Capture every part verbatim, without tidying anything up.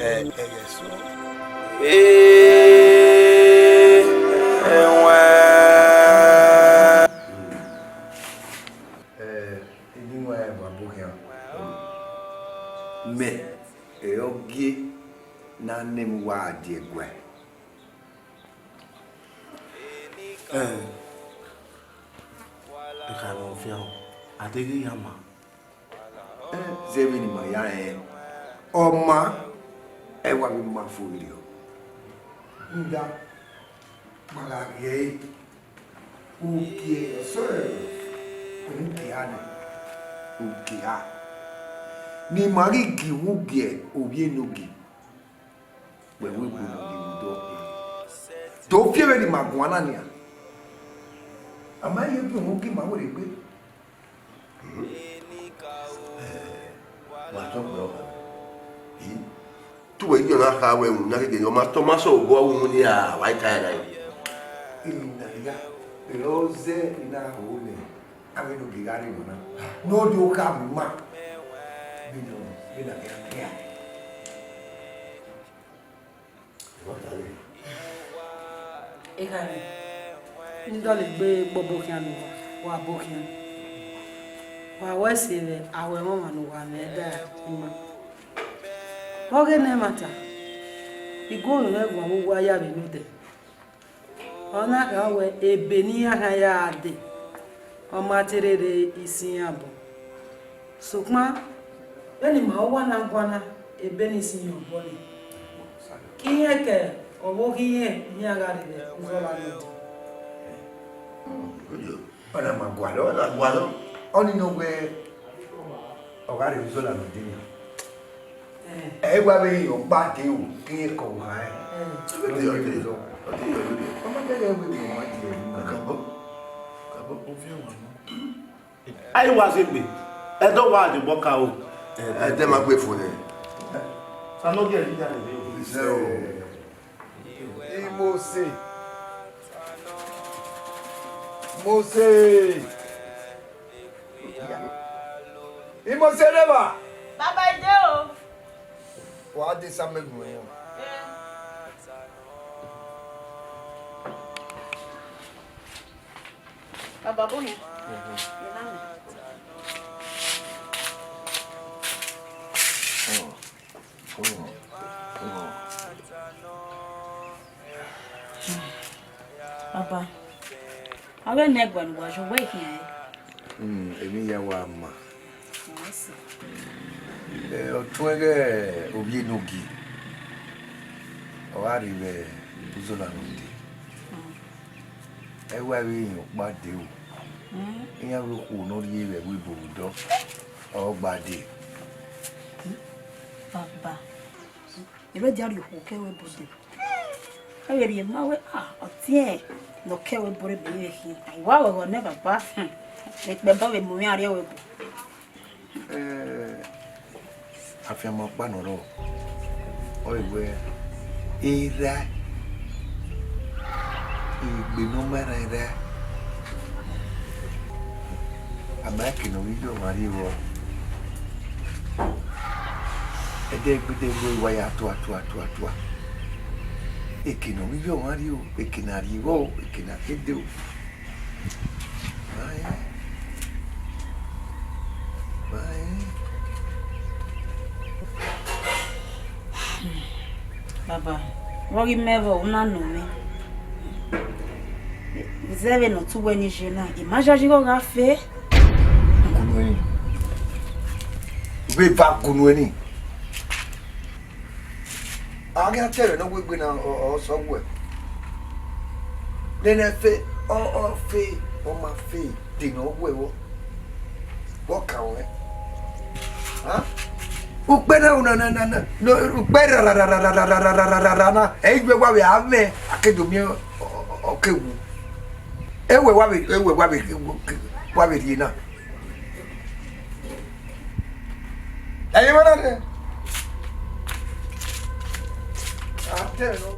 Ẹ, ẹ, yes, sir. Ee, ẹwẹn. Ẹ, eni wa ẹvbo abo khian. Mẹ, ẹ, ọ gie na nẹ mu wa die guẹ. Ẹ, ẹ kha nọ fian, a deghẹ ya ma. Ẹ, zẹ vbene ima ya rẹn, ọ ma, ẹ wa vbe ma fo vberriọ. Rhunmwuda, ma gha ghe ẹre, ugie, sẹ, ugie a nẹ, ugie a. Ne ima ghi gie uwu ugie ovbi enogie. Wẹ wẹ egbe ne ọ ghi vbe odọ. Do fi vbene ima guan na nian. A ma ye gie uhunmwu gie ima werriegbe. Ma tọ gbe ọkhan. Te uwẹ ye ọna kha wẹ uhunmwu na gege, ọ ma tọ, ọ ma sẹ obọ uhunmwu ni a wa ta ẹre. Emwi ne a ya, erha ọ zẹ ne a ho nẹ, avbe enogie gha rre emwa na. Ne ọ do kha mu ima. Vbene, vbene a ghi a. Ekhare, ne I dọlegbe gbe obọ khian ne uwa, wa bọ khian. Wa wẹ ẹse vbe aro ẹmwẹ ọmwa ne uwa mwẹ da ima. Vbọghe ne ẹmwata, I gu mwẹ guan vbe uwu a ya vbe ene odẹ. Ọ na kha wẹ ebe ne iran khan ya dee, ọ ma te rere isin iran obọ. Sokpan vbene ima uwa na guan na, ebe ne isin iran obọ nii, ke irẹn ke ọvbokhan irẹn ne iran gha rre vbe uzọla ne odẹ. Ọna ma gualọ, ọna gualọ. Ọnii nọ wẹ ọ gha rre vbe uzọla ne odẹ nian. Ẹ i wa vbe rẹn ọkpa dee o, ke irẹn ke ọvbokhan rẹn. Ọ ma kẹghẹ wẹ emwi ne ọ ma die ẹre. Kakabọ, kakabọ, ovbi ọmwa nọ. A i wa zẹ egbe, ẹdẹ wa dẹ obọ ka o. Ẹdẹ ma gbe fo nẹ. Sanogie ẹre ya rre o. Isẹ o. Imose. Mose. Imose rẹvba. Baba, I de o. Wa de sa mẹ gun ẹ. Eh. Baba, bọ hian. Mhm. Ye na mẹ. Mm. Mm. Mm. Baba, a ghẹ ne ẹguae ne uwa zẹ, uwẹ i khian ẹre. Mm, emwi hia wa ma. Ọ sẹ. Ẹ, ọ tuẹn ighẹ ovbi enogie, ọ gha rre vbe uzọla ne odẹ. Mm. Ẹ wa vbe rẹn ọkpa dee o. Mm. Iran vbe okhuo ne ọ rhie vbe ẹvbo ebo vbe odọ, ọ gba dee. Baba, I vbe dia rhie okhuo ke ẹvbo ebo dee. Ẹ vbe rhie ma wẹ, ah, ọtiẹn ne ọ ke ẹvbo ebo rre ebe vbe khin. A i wa ghọghọ nẹ, baba. Hmm. Vbe ikpẹdẹ vbe mu iran rrie ẹvbo ebo. Eh, afianma ọkpa ne ọ rrọọ, ọ i wẹ, erha, egbe ne ọ ma erhan erha, a ma eke ne ọ ghi ye ọmwa rrie vbọ. Ẹdẹgbẹdẹgbe wa ya tua, tua, tua, tua. Eke ne ọ ghi ye ọmwa rrie o, eke ne a rrie vbọ o, eke ne a ke dee o. Bye. Bye. Baba, vbe ọ ghi mẹ vbe una nọ mwẹ? Zẹ vbene ọ tu wẹ ni ye na, I ma yayi ighe ọ gha fe. Gunu ẹni. Vbe eva gunu ẹni. A ghi a te ẹmwẹ ne ọ wegbe na, ọ, ọ sẹ wẹ. Nene fe, ọ, ọ fe, ọ ma fe, de ne ọ wẹ vbọ. Vbọ ka ruẹ? Hàn? Ukpẹ na, na, na, na, na, no, ukpẹ ra, ra, ra, na, ẹ i wẹ wa vbe a mwẹ, a ke do miẹn, ọ, ọ, ọ ke wu. Ẹ wẹ wa vbe, ẹ wẹ wa vbe, wa vbe rhie na. Ẹyin vbe na dẹ? A te ẹmwẹ nọ.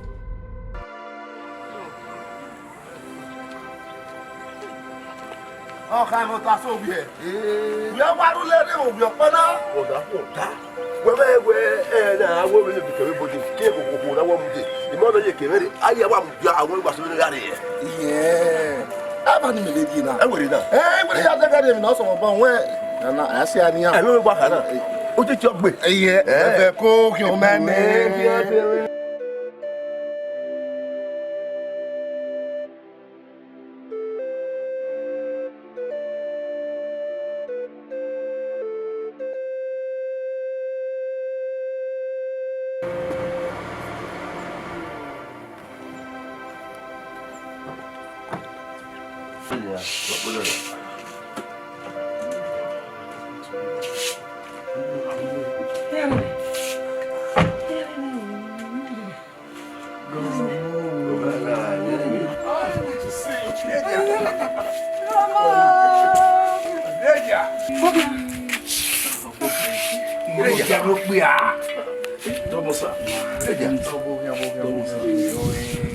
Ọ kha ẹmwẹ ọta sẹ ovbi ẹ. Ee. Wẹ wa rhulẹ rre vbe ovbi ọkpọ na. Ọga, ọga. Wẹ mẹ wẹ, ẹ, na, a wẹ vbene Obikẹmwẹ body, ke koko na wẹ mu de. Imẹ ọnii ye kevbe rre, a ya wa mu dia, a wẹ wa sẹ vbene ọ gha rre. Iyẹn. Aba ni mẹ vbe rrie na. Ẹ wẹ rrie na. Ẹ, wẹ ya dẹgẹ rrie emwi ne ọ sọmọ ban wẹ. Na, na, a si a nian. Ẹ, wẹ wa kha na. Otiti ọgbe. Iyẹn, ẹ, ẹ vẹ ko khian mẹ nẹ. Ẹ, ẹ, ẹ, ẹ.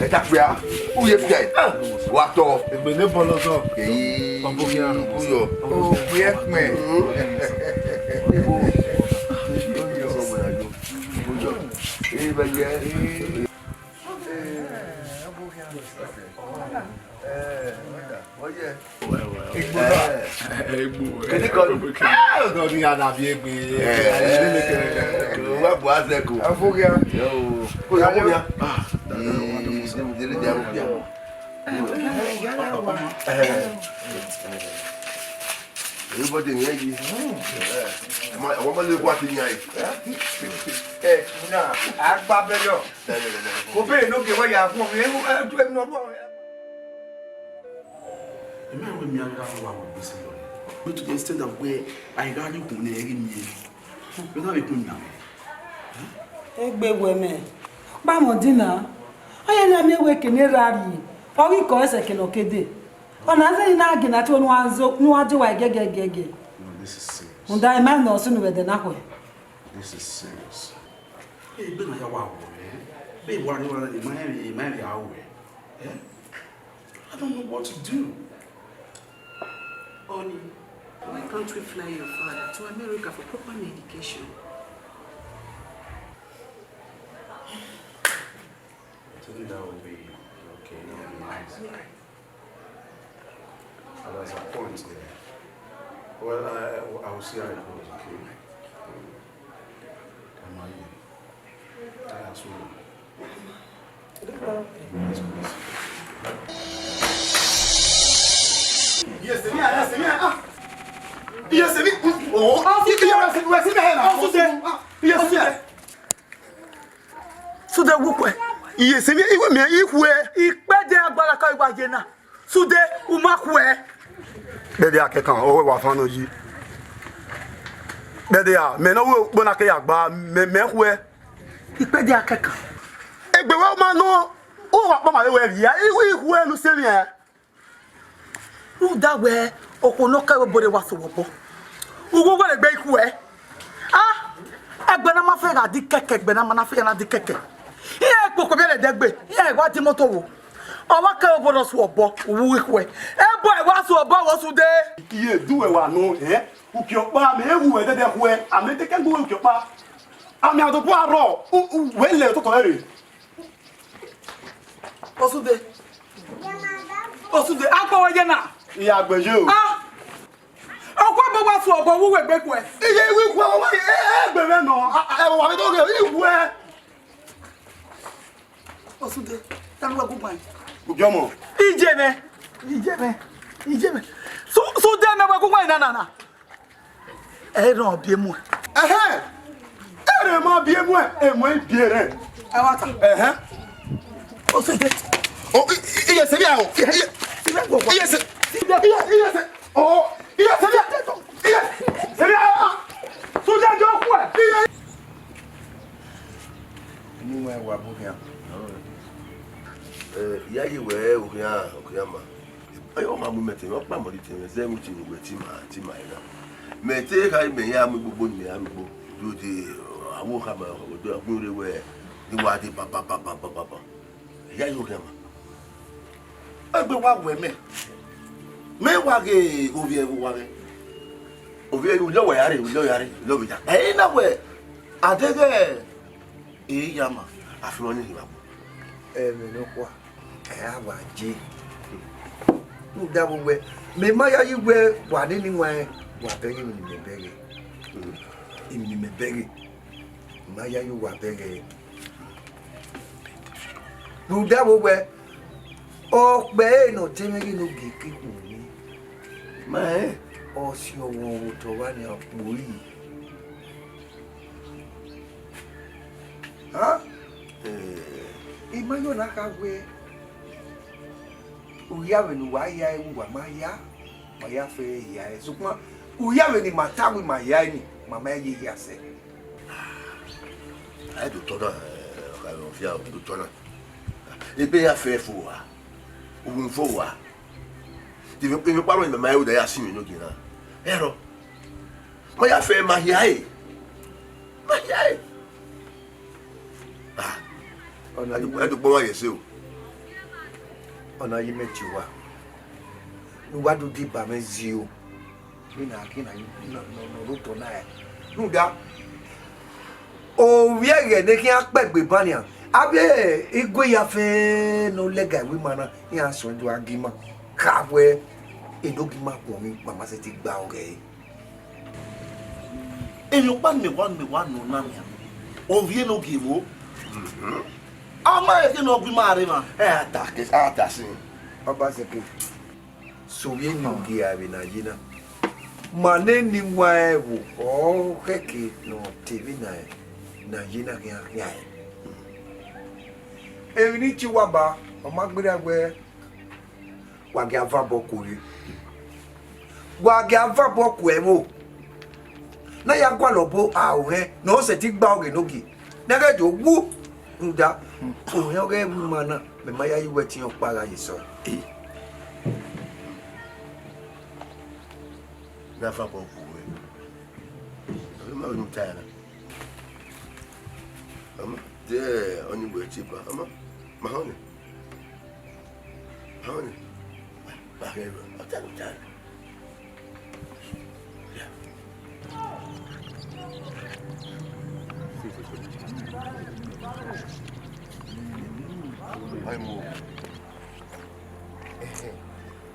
Ẹ ta kpia, u ye kpia, wa tọ. Egbe ne bọlọ sọ. Eyi, u yọ. O kpia kpẹn. U yọ. Ẹ, bẹ yẹ. Egbe na. Egbe. Kede kọ. Ah, ọdọ ni a na bi egbe. Wa bu azẹ ko. Afogha. Yo. Ko ya ko ya. Ah, dele dia ko ya. Everybody ni yi. Ma, wọ́n mọ̀ lè kó àti yan yìí. Ẹ, na, a gba bẹ yọ. Ko be no ge wa ya fún mi. E, e, e, no, no. Ẹ ma wẹ mi a gha fọ wa wẹ gbèsè lọ. But to the extent that where I gha ri kun ne ẹ ghi miẹn. Wẹ na vbe kun yan. Egbe wẹ mẹ. Kpamọ dina. Ọ ya na miẹn wẹ kene ra rri. Ọ ghi kọ ẹsẹ kene ọ ke dee. Ọna zẹ na gina te unu a zo, unu a de wa gẹgẹgẹgẹ. No, this is serious. Rhunmwuda ima nọ sunu vbe ẹdẹ na khuẹ. This is serious. Hey, egbe na ya wa wọ, eh? Be wa ni wa, ima, ima ya wọ, eh? I don't know what to do. Honey, why can't we fly your father to America for proper medication? I think that would be okay. That would be nice. But there's a point there. Well, I, I will see how it goes, okay? Am I? I ask you. Yes, sir. Yeah, yes, sir. Yeah. Ah. Yes, sir. Oh, ah, yes, sir. Yes, sir. Ah, yes, sir. Sude wu khuẹ. Iye se mi, iwe mi, i khuẹ. Ikpẹdẹ agbara ka wa ye na. Sude, u ma khuẹ. Kpẹdẹ akẹkan, ọ wa fan nọ yi. Kpẹdẹ a, mẹ ne ọ wu ukpo na ke ya gba, mẹ, mẹ khuẹ. Ikpẹdẹ akẹkan. Egbe wẹ ma nọ, u wa kpama vbe wẹ rhia, i, i khuẹ ne u se mwẹ. Rhunmwuda wẹẹ, okhuo ne ọ kẹ vbe obọ rre wa sẹ obọ. Uwu wẹ rhe gbe ikhuẹ. Ah, ẹgbẹ ne a ma fẹ gha di kẹkẹ, ẹgbẹ ne a ma na fẹ gha na di kẹkẹ. Iran kpokpo vbe ẹdẹgbe, iran wa di imoto wo. Ọ wa kẹ vbe obọ rre sẹ obọ, uwu ikhuẹ. Ẹbọ ẹ wa sẹ obọ wo sude. Iye du wẹ wa nọ, eh? Uki ọkpa, mẹ wu wẹ dẹdẹ khuẹ, a mẹ te kẹ gbe uki ọkpa. A mẹ adobọ arrọ, u, u, wẹ lẹ ototọ rẹ rre. Osude. Osude, a kpọwọ ye na. Iya gbe ye o. Ah! Ọkwa bọ wa sẹ obọ, uwu wẹ gbe ikhuẹ. Iye iwu ikhuẹ, wa, e, e, egbe mwẹ nọ. A, a, wa vbe do ghe ikhuẹ. Osude, ta lu ẹgu gban. Ujọmọ. Ije mwẹ. Ije mwẹ. Ije mwẹ. Su, sude mẹ wẹ gu gban na na na. Ẹ rẹn ọ biẹ muẹn. Ẹhẹn. Ẹ rẹn ma biẹ muẹn, emọ i biẹ rẹn. Ẹ wa ta. Ẹhẹn. O se de. O, i, i, iye se bi a o. Iye, iye se. Iye, iye se. O, iye se bi a. Iye se bi a. Sude jọ ku ẹ. Iye. Inu wẹ wa bu khian. Eh, ya ye wẹ okhian, okhian ma. Ẹ, ọ ma mu mẹ tẹmwẹ, ọ kpa mọ di tẹmwẹ, zẹ mu tẹmwẹ wẹ ti ma, ti ma ina. Mẹ te kha mẹ ya mu gbogbo ni mẹ ya mu gbo. Yo de, awo kha ma, do agun re wẹ, ni wa de ba, ba, ba. Ya yo kha ma. Egbe wa wẹ mẹ. Mẹ wa ghe ovie wa ghe. Ovie u lọ wẹ ya re, u lọ ya re, u lọ vbe ya. Ẹ na wẹ. Adeghẹ e ya ma, a fi ọnii hin vbe agbọn. Ẹmwẹ nọkhua, ẹ a wa je. Rhunmwuda vbe wẹ, mẹ ma yayi wẹ wa nene iwẹn, wa bẹghe emwi ne imẹ bẹghe. Emwi ne imẹ bẹghe, mẹ ma yayi wa bẹghe. Rhunmwuda vbe wẹ, ọkpẹ ẹre ne ọ te mwẹ ghe ne ogie ke khuọnmwi, ma rẹn, ọ si ọmwa vbe otọ vba nian kpo yi. Ha? Eh, I ma yọ na kha wẹ, u hia vbene uwa hia ẹre, uwa ma hia, ma ya fẹ hia ẹre, sokpan u hia vbene ima ta wẹ ima hia ẹre ni, ma ma ye hia sẹ. A do tọ na, eh, ọkhaemhọvia, u do tọ na. Ebe ya fẹ fo uwa, uhunmwu fo uwa. Emwi ọkpa nọ, ima ma rẹn, u da ya sinmwi ne ogie na. Ẹrọ, ma ya fẹ, ma hia ẹre, ma hia ẹre. Ah, ọna ẹ do, ẹ do gbọmwa ye ẹse o. Ọna ye imẹ tie uwa, ne uwa do deba mwẹ zio. Vbene a khin na, nọ, nọ, nọ rre otọ na, rhunmwuda, ovbi ẹghẹ ne khian kpẹgbe ban nian, avbe igue ya fẹ ne ọ lẹga iwu ima na, iran suẹn do gha gie ima, kha wẹ enogie ima khuọnmwi, ma ma sẹtin gba ọghẹe. Emwi ọkpa ne mẹ wa, ne mẹ wa nọ na nian, ovbi enogie vbo? A ma rẹn ekhẹ ne ọ gu ima rre emwa. Ẹ a ta ke, a ta sin. Ọbasẹkẹ, sẹ ovbi enogie vbe ne a ye na. Ma nene iwẹn ẹvbo, ọ khẹke ne ọ te vbe na, ne a ye na khian khian. Emwi ne I tie uwa ba, ọ ma gberra wẹ wa gia vabọ ku rre. Wa gia vabọ ku ẹvbo. Ne a ya gualọ obọ aro hẹn, ne ọ sẹtin gba ọghẹe ne ogie. Ne a ghẹ do wu, rhunmwuda, ohẹn ọghe ẹvbo ima na, mẹ ma yayi wẹ ẹtin ọkpa gha ye sẹ ọe. Na vabọ ku rre. Ọ ma vbe ne u ta ẹre na. Ọ ma, de ọni wẹ tie ba, ọ ma, ma họn nẹ. Ma họn nẹ. Ma họn nẹ. Ọ ta, ọ ta.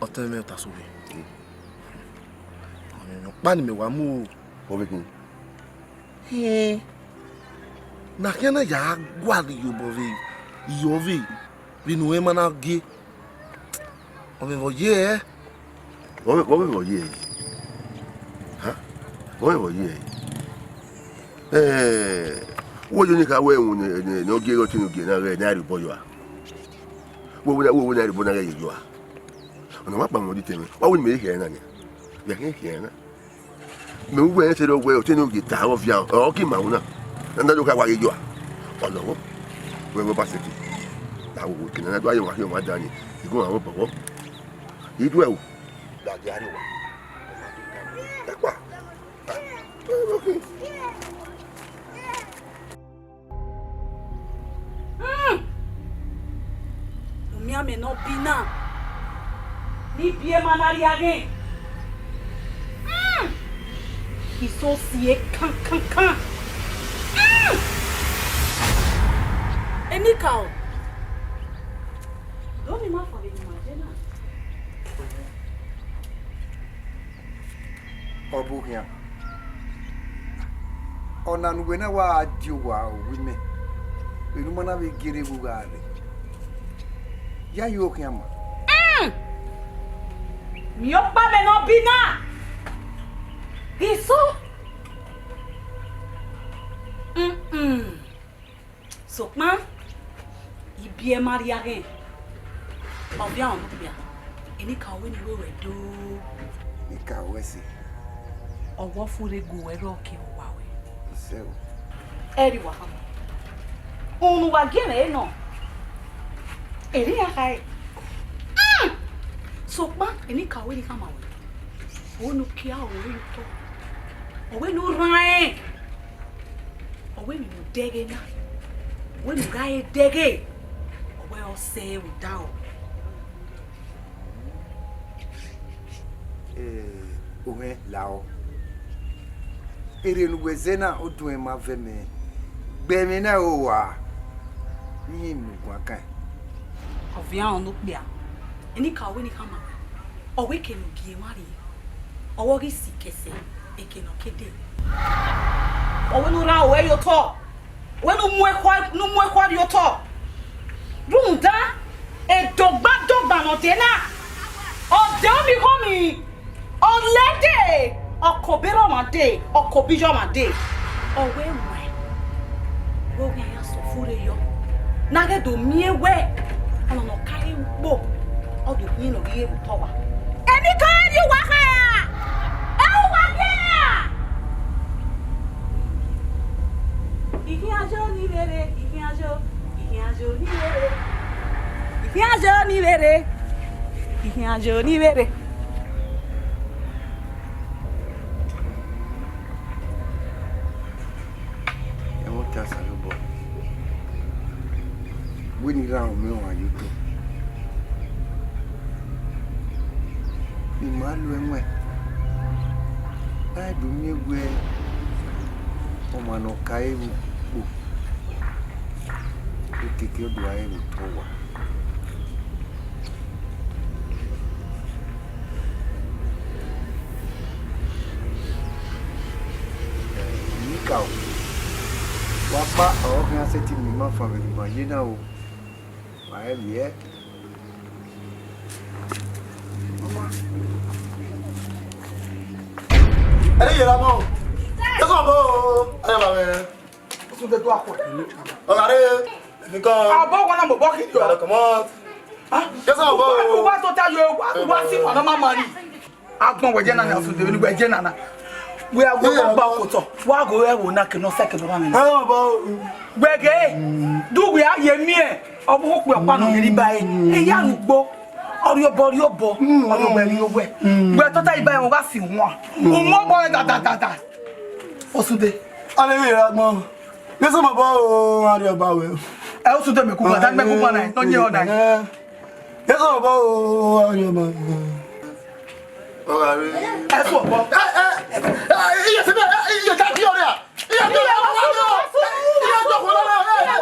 Ọtẹn mwẹ, ọ ta sẹ ovbi. Ọmwa ọkpa ne imẹ wa mu o. Ovbi khin? Hẹn, ne a khian na ya gualọ iyobọ vbe iyọ vbe, vbene u ma na gie. Ọ mwẹ vbe ọ ye ẹre. Vbọ vbe, vbọ vbe ọ ye ẹre? Ha? Vbọ vbe ọ ye ẹre? Eh, wo yo ni kha wẹ ẹwun ne, ne, ne ọ gie ẹre, ọtẹn ne ọ gie na ghẹ ne a rhie obọ yọ a? Wo wẹ, wo wẹ ne a rhie obọ na ghẹ ye yọ a? Ọna wa kpa mwẹ odẹ tẹn mwẹ. Wa wẹ ne imẹ ye khian na nia? Mẹ khian khian na. Mẹ wẹ ẹsẹ rẹ wẹ, ọtẹn ne ọ gie ta vbe ọvia, ọ gie ima ru na. Na na do kha wa ye yọ a? Ọlọghọ. Wẹ, wẹ Ọbasẹkẹ. Na wo wo kene na do aye wa khian wa dan ni. Igun àwọn bọbọ. Idu ẹ o. Da dia re wa. Dapa. Hmm. Umianmwẹ ne ọ bi na, ne ibiẹma na rhie aghẹn. Hmm. Iso si e kan kan kan. Hmm. Enikaro, do ne ima fua vbene ima ye na. Ọ bu khian. Ọna ne uwẹ na wa die owa owa imẹ, vbene u ma na vbe gie rre vbe u gha rre. Ya yo khian ma. Mm. Miẹn ọkpa mwẹ ne ọ bi na. Iso. Mm-mm. Sokpan, ibiẹma rhie aghẹn, ọ viọ ọmọ okpia, enikaro wẹ ne I ru ruẹ do. Enikaro wẹ sẹ. Ọ wa furre gu wẹ rrọọ ke owa ruẹ. Isẹ o. Ẹ rhie uwa khama. Unu wa gie mwẹ re nọ. Erha iran khae. Mm! Sokpan, enikaro wẹ ne I khama ruẹ. Ọ wẹ ne u kie aro ruẹ ye otọ. Ọ wẹ ne u rhan rẹn. Ọ wẹ emwi ne u dẹghe na, ọ wẹ ne u gha re dẹghe, ọ wẹ ọ sẹ vbe odaro. Eh, omwẹ lahọ. Erha ne uwẹ zẹ na, ọ duẹn ma vẹ mẹ. Gbe ẹmwẹ na ro owa, iye unu guan kan. Ọ viọ ọnọ okpia, enikaro wẹ ne I khama, ọ wẹ eke ne u gie emwa rrie, ọ wẹ ọ ghi si kẹsẹ eke ne ọ ke dee. Ọ wẹ ne u rhan ore ye otọ, wẹ ne u mu ekhua, ne u mu ekhua rrie otọ. Rhunmwuda edogba dogba ne ọ dee na, ọ dee omikhomwi. Ọ lẹ dee, ọ ke obọ erha ọmwa dee, ọ ke obọ iye ọmwa dee. Ọ wẹ wẹ, wẹ ọ khian ya sẹ ọfure yọ, ne a ghẹ do miẹn wẹ ọmwa ne ọ ka re ukpo, ọ do khian ne ọ ghi re vbe otọ owa. Emwi ka rrie uwa kha ra? Ẹ uwa kha ra? Ikhian yo ni vberre, ikhian yo, ikhian yo ni vberre. Ikhian yo ni vberre. Ikhian yo ni vberre. Ẹmwata Osanobua, wẹ ne I rhan mwẹ ọmwa ye otọ, ne I ma lo ẹwẹn, ne a do miẹn wẹ ọmwa ne ọ ka re vbe ukpo, okiekie ọ do gha re vbe otọ owa. Enikaro, wa kpa ọre ọ khian sẹtin miẹn ima fan vbe ne ima ye na o. Wa rẹn vbiẹ. Ẹre yẹrẹ mọ. Ẹ sọ bọ o. Ẹ ba mẹ. Osunde do akhuẹ. Ọ gha re, nìkan. Abọ wa na mobọ khin yọ. Come on. Ah, yes, sir, bro. Wa tota yo, wa, wa si wa na ma mari. Agbọn wẹ jẹ nana, Osunde, wẹ jẹ nana. Wẹ a wẹ wa gba okotọ, wa go ẹvbo na ke nọ sẹ ke baba mi na. Ẹ bọ. Wẹ ghe, du wẹ a ye miẹn, ọ bu okpia ọkpa nọ yeri ba e. E ya rugbo. Ọriobọ, ọriobọ, ọriobọ, ẹriọ wẹ. Wẹ tota iba ẹvbo gha si wọn. Umọ bọ da da da da. Osunde. Ale vbe ra gbọn. Ghe sẹ mobọ o, a rhie ọba wẹ. Ẹ, Osunde mẹ kugba, ta mẹ kugba na, nọ yẹ ọ na. Ghe sẹ mobọ o, a rhie ọba wẹ. Ọ gha re. Ẹ sẹ ọbọ. Ẹ, ẹ, ẹ, iye sẹ, ẹ, iye ta di ọrẹ a. Iye ta di ọrẹ a. Iye ta di ọrẹ a.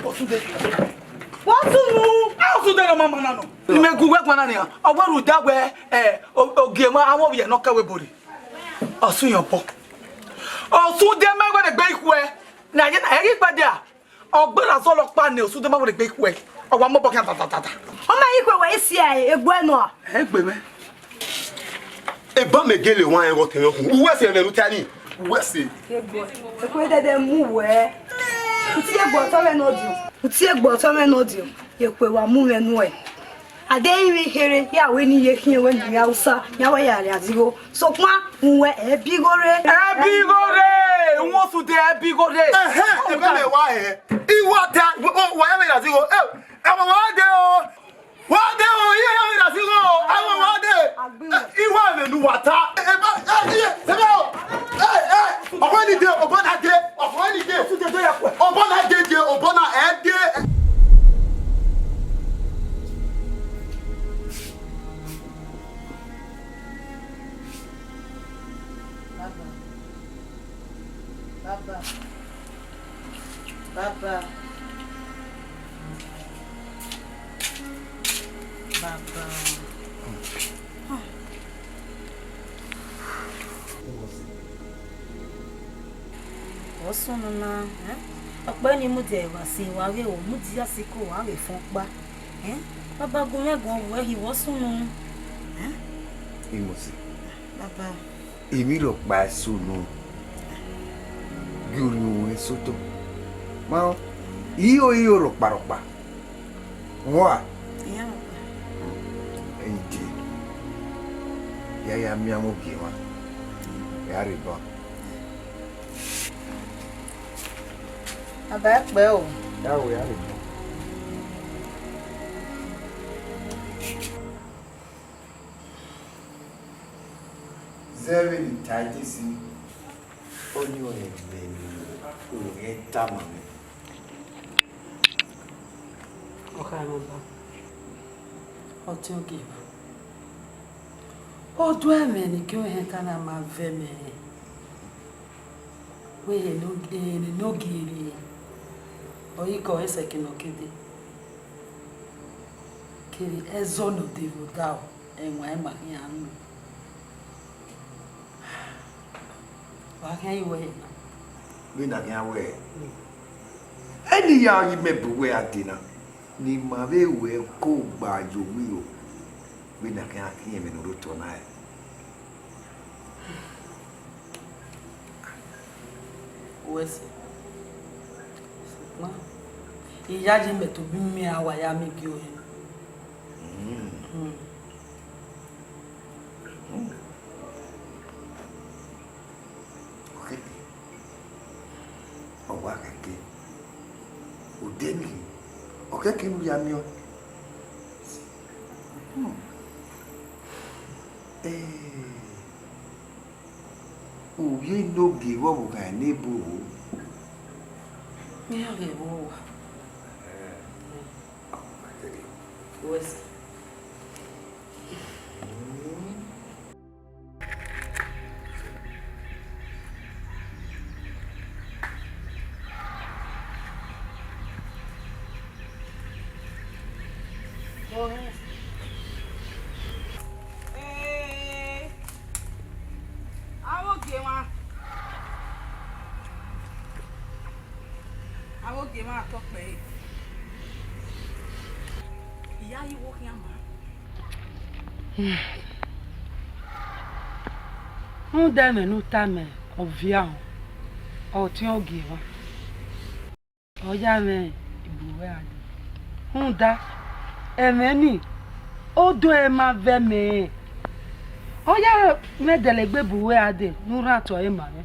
Osunde. Wọ́n sunu. Ẹ, Osunde nọ ma ma na nọ. Imẹ gu wẹ guan na nian. Ọ wẹ rhunmwuda wẹ, ẹ, o-, ogie ma, avọn ovbi ẹre ne ọ kẹ wẹ ebo rre. Ọ sunu yọ bọ. Osunde ma wẹ ne egbe ikhuẹ. Na ye na, ẹ ghi kpẹdẹ a. Ọ gberra zọlọ ọkpa nẹ, Osunde ma wẹ ne egbe ikhuẹ. Ọ wa mọ ọbọ khian ta ta ta ta. Ọ ma ikhuẹ wẹ isi a, egbe nọ a? Egbe mwẹ. Eba mẹ gele wan ẹghọ tẹn ọkhu. Uwẹ sẹ ẹmwẹ ne u ta ni. Uwẹ sẹ. Egbe. Ekhuẹ dẹdẹ mu wẹ. U tie egbe ọtọ mwẹ nọ diọ. U tie egbe ọtọ mwẹ nọ diọ. Ekhuẹ wa mu mwẹ nuẹ. A deghẹ I vbe kherhe, ya wẹ ne I ye khian wẹ ne I vbe Hausa, ya wẹ ya rhie azigho. Sokpan, uwẹ ẹ bi igho rre. Ẹ bi igho rre, uwẹ Osunde ẹ bi igho rre. Ẹhẹn, ebe mẹ wa hẹ. I wa ta, wa ya vbe rhie azigho. Ẹ, ẹ wa wa de o. Wa de o, iye ya vbe rhie azigho. Ẹ wa wa de. Ẹ, I wa vbe nu wa ta. Ẹ, ẹ, ẹ, iye, ebe o. Ẹ, ẹ, ọkọ ni de, ọbọ na de. Ọkọ ni de. Ọbọ na de de, ọbọ na ẹ de. Baba. Baba. Baba. Baba. Ọ sunu na, eh? Ọkpa ni mudia evba si, wa vbe wo, mudia si ko, wa vbe fọn ọkpa. Eh? Baba, gu mwẹ guan, wẹ hi, wọ sunu. Eh? Imosi. Baba. Emwi rhọkpa eso nọ, gie orhiọn ruẹn sẹ otọ. Ma rẹn, iro iro rhọkpa rhọkpa. Wọ a? Iya, Baba. Ẹyin die, ya ya miẹn amwẹ ogie mwa, ya rre ban. Baba, ẹ kpẹẹ o. Ya ru, ya rre ban. Zẹ vbene I ta ẹdesi, ọni ọnrẹn ẹmwẹ ne uwẹ tama mwẹ. Ọkhaemwẹ Ọba, ọtẹn ogieva, ọ do ẹmwẹ ne I ke mwẹ hẹn ka na ma vẹ mẹ hẹ. Ehe ne, ehe ne ogie rrie, ọ i gọ ẹsẹ ke ne ọ ke dee. Kere ẹzọ ne ọ de vbe odaro, ẹwaẹn ma khian ru. Wa khian ye uwẹ ẹre na. Vbene a khian wẹẹ, ẹne I ya ghi mẹ bu uwẹ a dee na, ne ima vbe ruẹ ko gba ye owibo, vbene a khian khian ẹmwẹ ne ọ rre otọ na ẹe. Uwẹ sẹ, sokpan, iyayi mẹ tobọ imiẹn a wa ya miẹn igie ọnrẹn. Mm. Mm. Mm. Okeke, ọ wa kẹkẹ, odẹ nii, ọ kẹkẹ ne u ya miẹn ọẹn. Hmm. Eh, u vbe enogie vbe ọvbokhan ne ebo ro? Iran ghe vbe owa. Wẹ sẹ. Ee, avbe ogie mwa, avbe ogie mwa tọ kpẹre. I ya ye iwo khian maa. Rhunmwuda ẹmwẹ ne u tama, ọ viọ ahọn, ọtiọngiẹ emwa, ọ ya mwẹ ibu ruẹ a dee. Rhunmwuda ẹmwẹ nii, odọ ẹre ma vẹ mẹ rẹn, ọ ya mwẹ dẹlegbe ibu ruẹ a dee ne u rhan otọ ẹre ma mwẹ.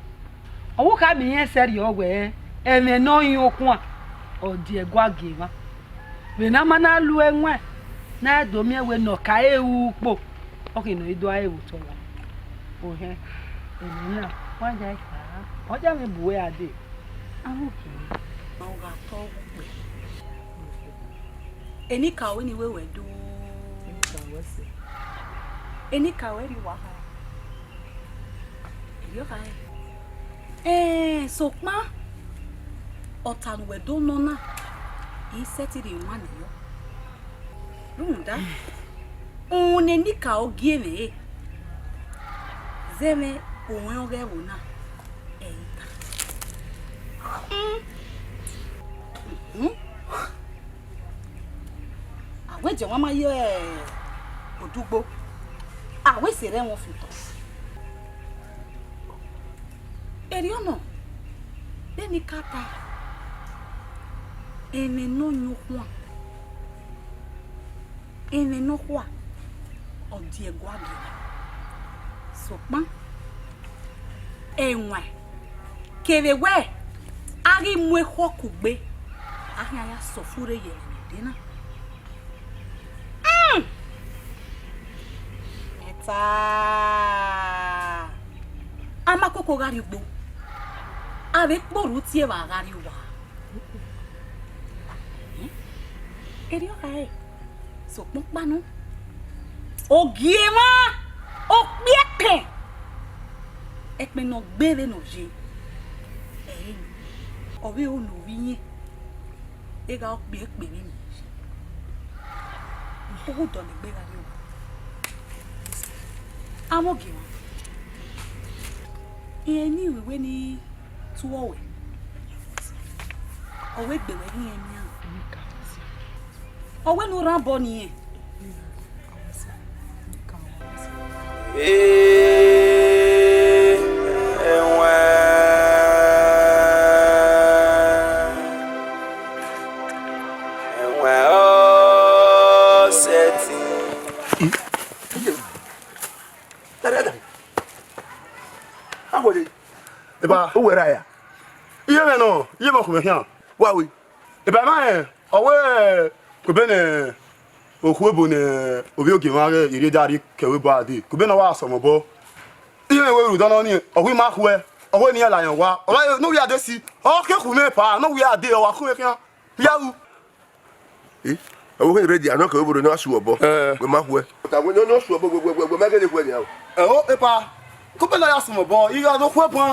Ọvbokhan miẹn irẹn sẹrriọ wẹẹ, ẹmwẹ ne ọ yin okhuan, ọ die ẹguae gie emwa. Vbene a ma na lu ẹwaẹn, ne a do miẹn wẹẹ ne ọ ka re ru ukpo, ọ khin ne ọ i do a re vbe otọ owa. Ohẹn, emwi na, wa ya kha, ọ ya mwẹ bu uwẹ a dee. Avbe ogie, ọ gha tọ ukpo. Enikaro ni wẹ wẹ do. Enikaro wẹ sẹ. Enikaro ẹre wa kha. Erriọ kha rẹn. Ẹn, sokpan, ọta ne uwẹ do nọ na, I sẹtin rhie wan nẹ yọ. Rhunmwuda, uhunmwu ne enikaro gie mwẹ re, zẹ mwẹ orẹn ọghe ẹvbo na, ẹ i ta. Hmm. Hmm. A wẹ jẹ wan ma ye odugbo, a wẹ sẹ rẹ wọn fi otọ. Erriọ nọ, vbene I ka ta, ẹmwẹ ne ọ yin okhuan, ẹmwẹ nọkhua, ọ die ẹguae gie. Sokpan, ẹwaẹn, kevbe wẹ a ghi mu ekhọe kugbe, a khian ya sẹ ọfurre ye ẹmwẹ ne ọ dee na. Mm. Ẹta, a ma koko gha rrie ugbo, a vbe kpe orhu tie evba gha rrie owa. Erriọ kha rẹn, sokpan ọkpa nọ, ogie mwa, okpia ẹkpẹn, ẹkpẹn ne ọ gbe vbene ọ ye, ẹ i re, ọ vbe ro ne ovbi irẹn, egha okpia ẹkpẹn vbene ọ ye, ọ hu dọlegbe gha rrie owa. Avbe ogie mwa, irẹn ni wẹ wẹ ne I tuẹ wẹ, ọ wẹ egbe wẹ ghi rẹn nian. Ọ wẹ ne u rhan obọ ne irẹn. Ee, ẹwẹn, ẹwẹn ọ sẹtin. Eba, uwẹ ra ya? Iye mwẹ nọ, iye mwẹ ọkhọ mwẹ khian. Wa we. Eba, ma rẹn, ọ wẹ, kebe ne okhuo ebo ne ovbi ogie mwa ghe, irẹn da rhie ke ẹvbo ebo a dee, kebe ne ọ wa sẹ ọmọ obọ. Iye mwẹ wẹ rhunmwuda nọ nii, ọ wẹ ima khuẹ, ọ wẹ ne iran la ayọn owa, ọ ma ne ovbi a dee si, ọ ke khu mwẹ pa, ne ovbi a dee, ọ wa khu mwẹ khian. Ya ru. Eh, ọ wẹ ready, a nọ ke obodo ne ọ su obọ. Eh. Wẹ ma khuẹ. But a wẹ ne ọ su obọ, wẹ, wẹ, wẹ, wẹ ma gele khuẹ nia o. Ẹ o, epa, kebe ne ọ ya sẹ ọmọ obọ, I gha do khuẹ ban.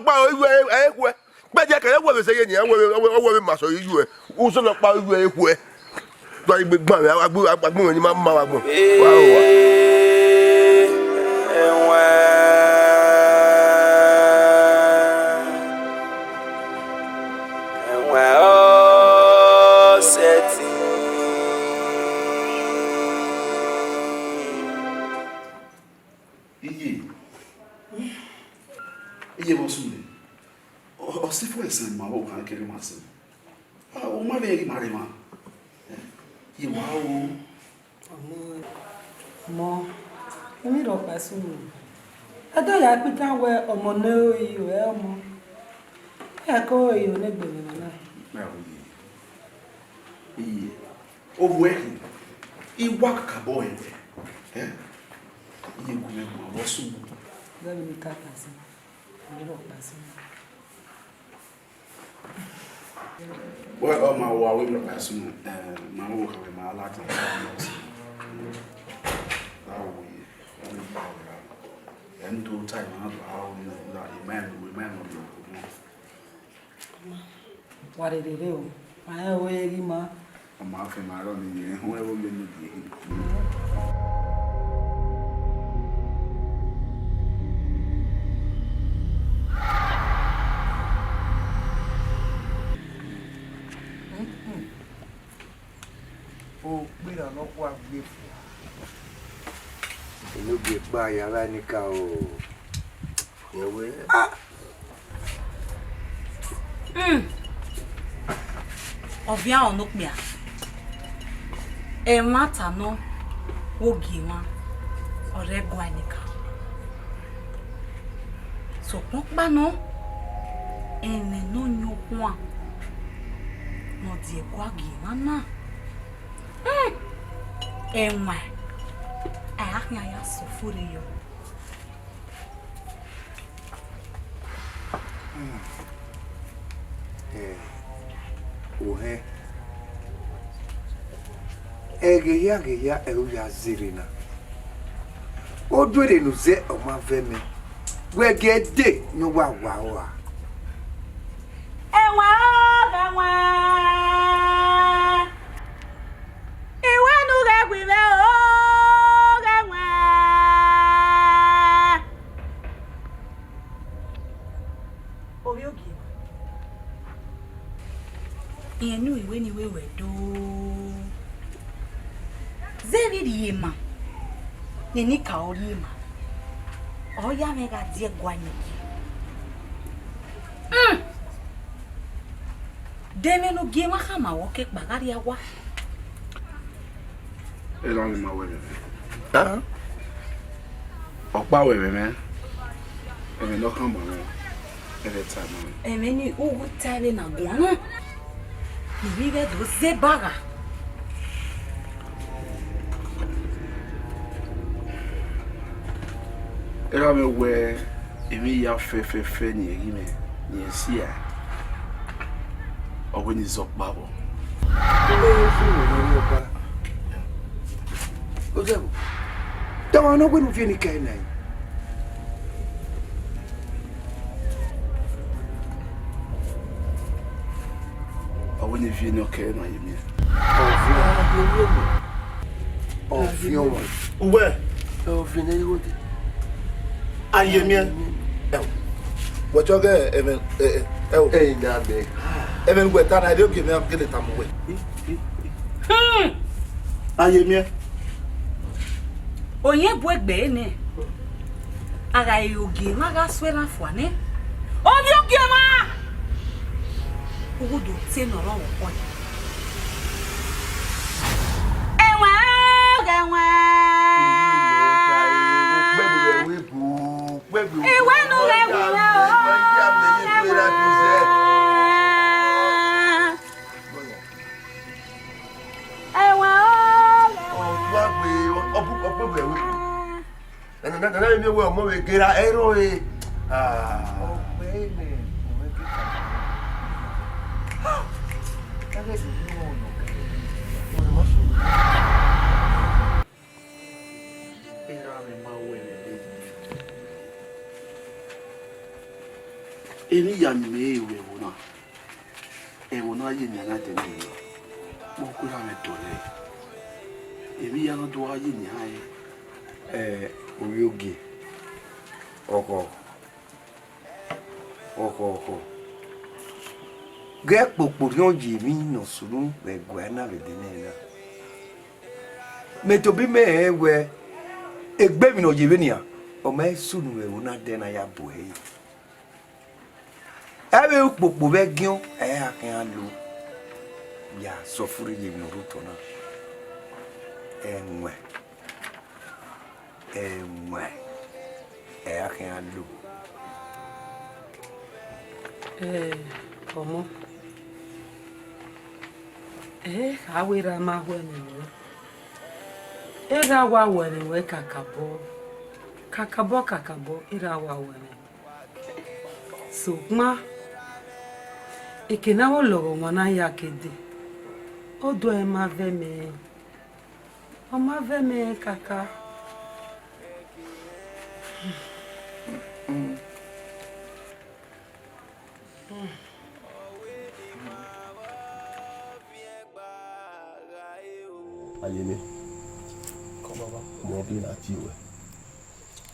ọkpa ru ẹ, ẹ khuẹ. Gbẹdẹ kẹrẹ wẹ vbe sẹ ye nia, wẹ vbe, wẹ vbe ma sẹ ọre ru ẹ. Usẹ ne ọkpa ru ẹ, ẹ khuẹ. Do a gbe gban vbe agbọn, agbọn ni ma ma vbe agbọn. Wa ro wa. Ẹwẹn, ẹwẹn ọ sẹtin. Iye, iye vbe ọ sunu. Ọ, ọ sẹ fo ẹsẹ ma vbe okhan kere ma sẹ. A, u ma vbe ghi ma rre emwa. Iye wa o. Ọmọ, emwi rhọkpa sunu. A da ya kpikan wẹ ọmọ ne ẹ i ro ẹ ọmọ. Ẹ ko ro ne egbe mwẹ na. Mẹ ro ye. Iye. Ovbi ẹre khin, I wa kakabọ ẹre. Ẹ? Iye gu mwẹ guan vbe ọ sunu. Vbene I ka kpa sẹ, emwi rhọkpa sunu. Wẹ, ọ ma wa wẹ emwi rhọkpa sunu, ẹ, ma vbe okhan mwẹ ma ladian. Ra wo ye, ọ ni kpa wẹ ra. Ẹ, ne u do ta emwa na do a ru ne u na, I ma nọ, I ma nọ. Wa rherhe rre o, ma rẹn ore ghi ma. Ọ ma fian ma rrọọ ne I rẹn ehun ẹvbo mẹ ne ọ gie hin. Okpirhan nọkhua gbe fua. Enogie kpa ya vbe ẹnika o. Yẹwe. Ah! Hmm. Ọvianre nokpia, ẹmwata nọ wo gie emwa, ọ rre ẹguae nọkan. Sokpan ọkpa nọ, ẹmwẹ ne ọ yan okhuan ne ọ die ẹguae gie emwa na. Hmm. Ẹwaẹn, a ya khian ya sẹ ọfo rre yọ. Ẹ, ohẹn, ẹghẹ hia, ẹghẹ hia ẹre u ya zẹre na. Oduerre ne u zẹ ọma vẹ mẹ, wẹ gie ẹdẹ ne ọ wa wa ua. Ẹwaẹn o, ẹwaẹn. I wẹ ne u ghẹ gu mwẹ o, ghẹ wan. Ovbi ogie, irẹn ne u i wẹ ne I wẹ wẹ do. Zẹ vbe rhie ma, ne enikaro rhie ma, ọ ya mwẹ gha die ẹguae ne ọ gie. Hmm. De ẹmwẹ ne u gie emwa khama wẹ ọ ke kpa gha rrie owa? Erha mwẹ ma wẹ ẹmwẹ. Ah. Ọkpa wẹ ẹmwẹ, ẹmwẹ ne ọ khama mwẹ, ẹmwẹ ta ma mwẹ. Ẹmwẹ ni u gu ta vbe na guan na, ne I vbe do zẹ ba gha. Erha mwẹ wẹ, emwi hia fẹfẹfẹ ne irẹn ghi mwẹ, ne irẹn si a, ọ wẹ ne I zẹ ọkpa vbọ. Ozẹvbo, da wa nọ wẹ ne u viọ enikẹre na. Ọ wẹ ne I viọ enikẹre na ye miẹn. Ọviọn ọmwa. Ọviọn ọmwa. Uwẹ. Ọviọn ne igho dee. A ye miẹn. Ẹo. Wẹ chọ ghe ẹmwẹ, ẹ, ẹ, ẹo. Ẹ, na mẹ. Ẹmwẹ ne uwẹ ta na, erriọ ogie mwẹ, a gele tama uwẹ. Hmm. A ye miẹn. Oyin bu egbe nẹ. A gha re ogie emwa gha suẹn na fua nẹ. Ovbi ogie emwa! Ughudu te ne ọ rrọọ vbe ọkpọ nẹ. Iwẹ ne u ghẹ wu mwẹ o, ẹwẹn o, ẹwẹn. Nana, nana, nana, mi wẹ ọmọ vbe gera ẹro e. Ah. Ọgbẹe nẹ, ọmọ ẹgbẹ ka. Ah, ẹghẹ do ne ọ nọ kẹ. Ọmọ ma so. Erha mwẹ ma wẹ vbe. Emwi ya ni mẹ re ru ẹvbo na. Ẹvbo na ye nian na dẹ nẹ, ma ku erha mwẹ dọlẹ. Emwi ya na do gha ye nian re. Ẹ, ovbi ogie, ọkhọ, ọkhọ, ọkhọ. Ghẹ kpokpo rhiọn ye emwi ne ọ sunu vbe ẹguae na vbe dẹ nẹ na. Mẹ tobọ imẹ rẹn wẹẹ, egbe emwi ne ọ ye vbe nian, ọ ma sunu vbe ẹvbo na dẹ ne a ya bu ẹre. Ẹ vbe ukpokpo vbe ẹgiọn, ẹ i ra khian lo. Ya sẹ ọfurre ye emwi ne ọ rre otọ na. Ẹwẹn, ẹwẹn, ẹ i ra khian lo. Ẹ, ọmọ, ẹ, a wẹ erha ma ho ẹmwẹ mwẹ. Erha wa ho ẹmwẹ mwẹ kakabọ, kakabọ, kakabọ, erha wa ho ẹmwẹ. Sokpan, eke ne avbe ọlọghọmwa na ya ke dee, ọ do ẹre ma vẹ mẹ, ọ ma vẹ mẹ kaka. Ayemi, kọ baba, mẹ ọ ghi na tie ruẹ.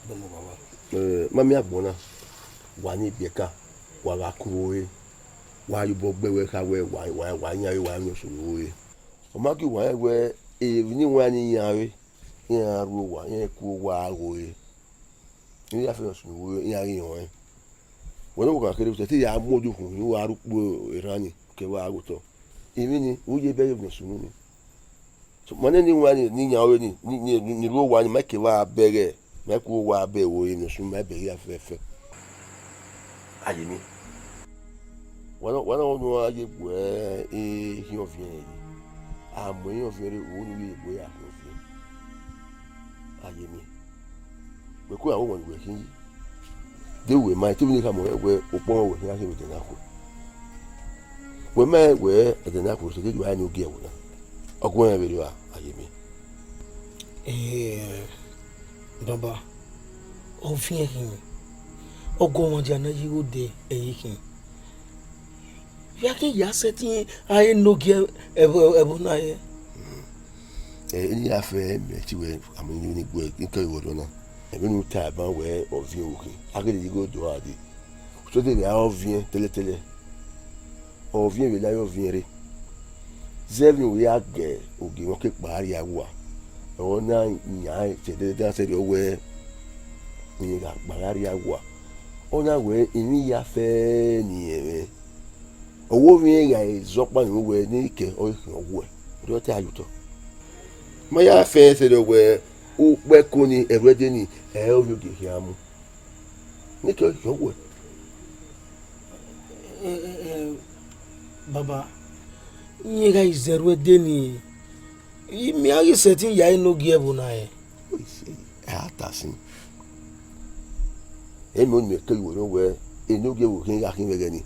Dọmọ baba. Eh, ma miẹn agbọn na, wa ni biẹka, wa gha ku ore, wa ye obọ gbe wẹ kha wẹ wa, wa, wa yan re, wa yan sunu ore. Ọ ma gie uwa rẹn wẹ emwi ne iran ni yan re, iran ru owa, iran ku owa gho re. Iran ya fẹ sunu ore, iran ghi rẹn ọnrẹn. Wẹ ne ọvbokhan kherhe, u sẹtin ya mu odukhunmwu, u wa rre ukpo erhan ni, ke wa gha ghe otọ. Emwi ni, u ye bẹghe emwi ne ọ sunu ni. So, ma nene iran ni, ni yan ore ni, ni, ni, ni rre owa ni, ma ke wa bẹghe, ma ku owa bẹghe ore ni, ọ sunu ma bẹghe iran fẹfẹ. Ayemi. Wa na, wa na, wa na ye gbe ehiọnviẹn rẹ ye. A mu ehiọnviẹn rre, u ni ye gbe ehiọnviẹn. Ayemi. Wẹ ku ra wẹ wẹ khin yi. De wẹ ma, te vbene khama wẹ, wẹ okpọmọ wẹ khian khin vbe ẹdẹ na khuẹ. Wẹ ma rẹn wẹ ẹdẹ na khuẹ, sẹ deghẹ a ni ogie ẹvbo na. Ọ guọnrẹn vberriọ ra, Ayemi? Eh, baba, ọ viẹn khin. Ọguọmwadia ne a yi gho dẹ ẹre khin. Vbe a khin ya sẹtin a he ne ogie ẹvbo, ẹvbo na re. Ẹ, eni ya fẹ mẹ te wẹ, a mu eni gu ẹre, ne I kẹ vbe ọdọ na. Ẹmwẹ ne u ta ban wẹ ọ viẹn vbe khin, a ghi lele igho do a dee. Sọdẹ vbe a ọ viẹn tẹlẹtẹlẹ. Ọ viẹn vbe la ye ọ viẹn rre. Zẹ vbe u ya gẹ ogie ne ọ ke kpa rria wa. Ọ na yan ẹre te ẹdẹdẹ sẹrriọ wẹ, rẹn gha kpa gha rria wa. Ọ na wẹ emwi ya fẹ ne irẹn mwẹ. Ọ wẹ ovbi mwẹ gha zẹ ọkpa ne wẹ ne I kẹ ọre khian ọghuẹ. Ọ te a ye otọ. Ma ya fẹ sẹrriọ wẹ ukpẹ ẹko ni, ẹrhuẹde ni, ẹ i re ovbi ogie khian mu. Ne I kẹ ọre khian ọghuẹ. Eh, eh, eh, baba, rẹn gha zẹ ẹrhuẹde ni, I miẹn a ghi sẹtin ya enogie ẹvbo na rẹn. Ẹ a ta sin. Emwi ne mẹ keghi wẹ nọ wẹ, enogie ẹvbo khian gha khin vbe ẹghẹ ni.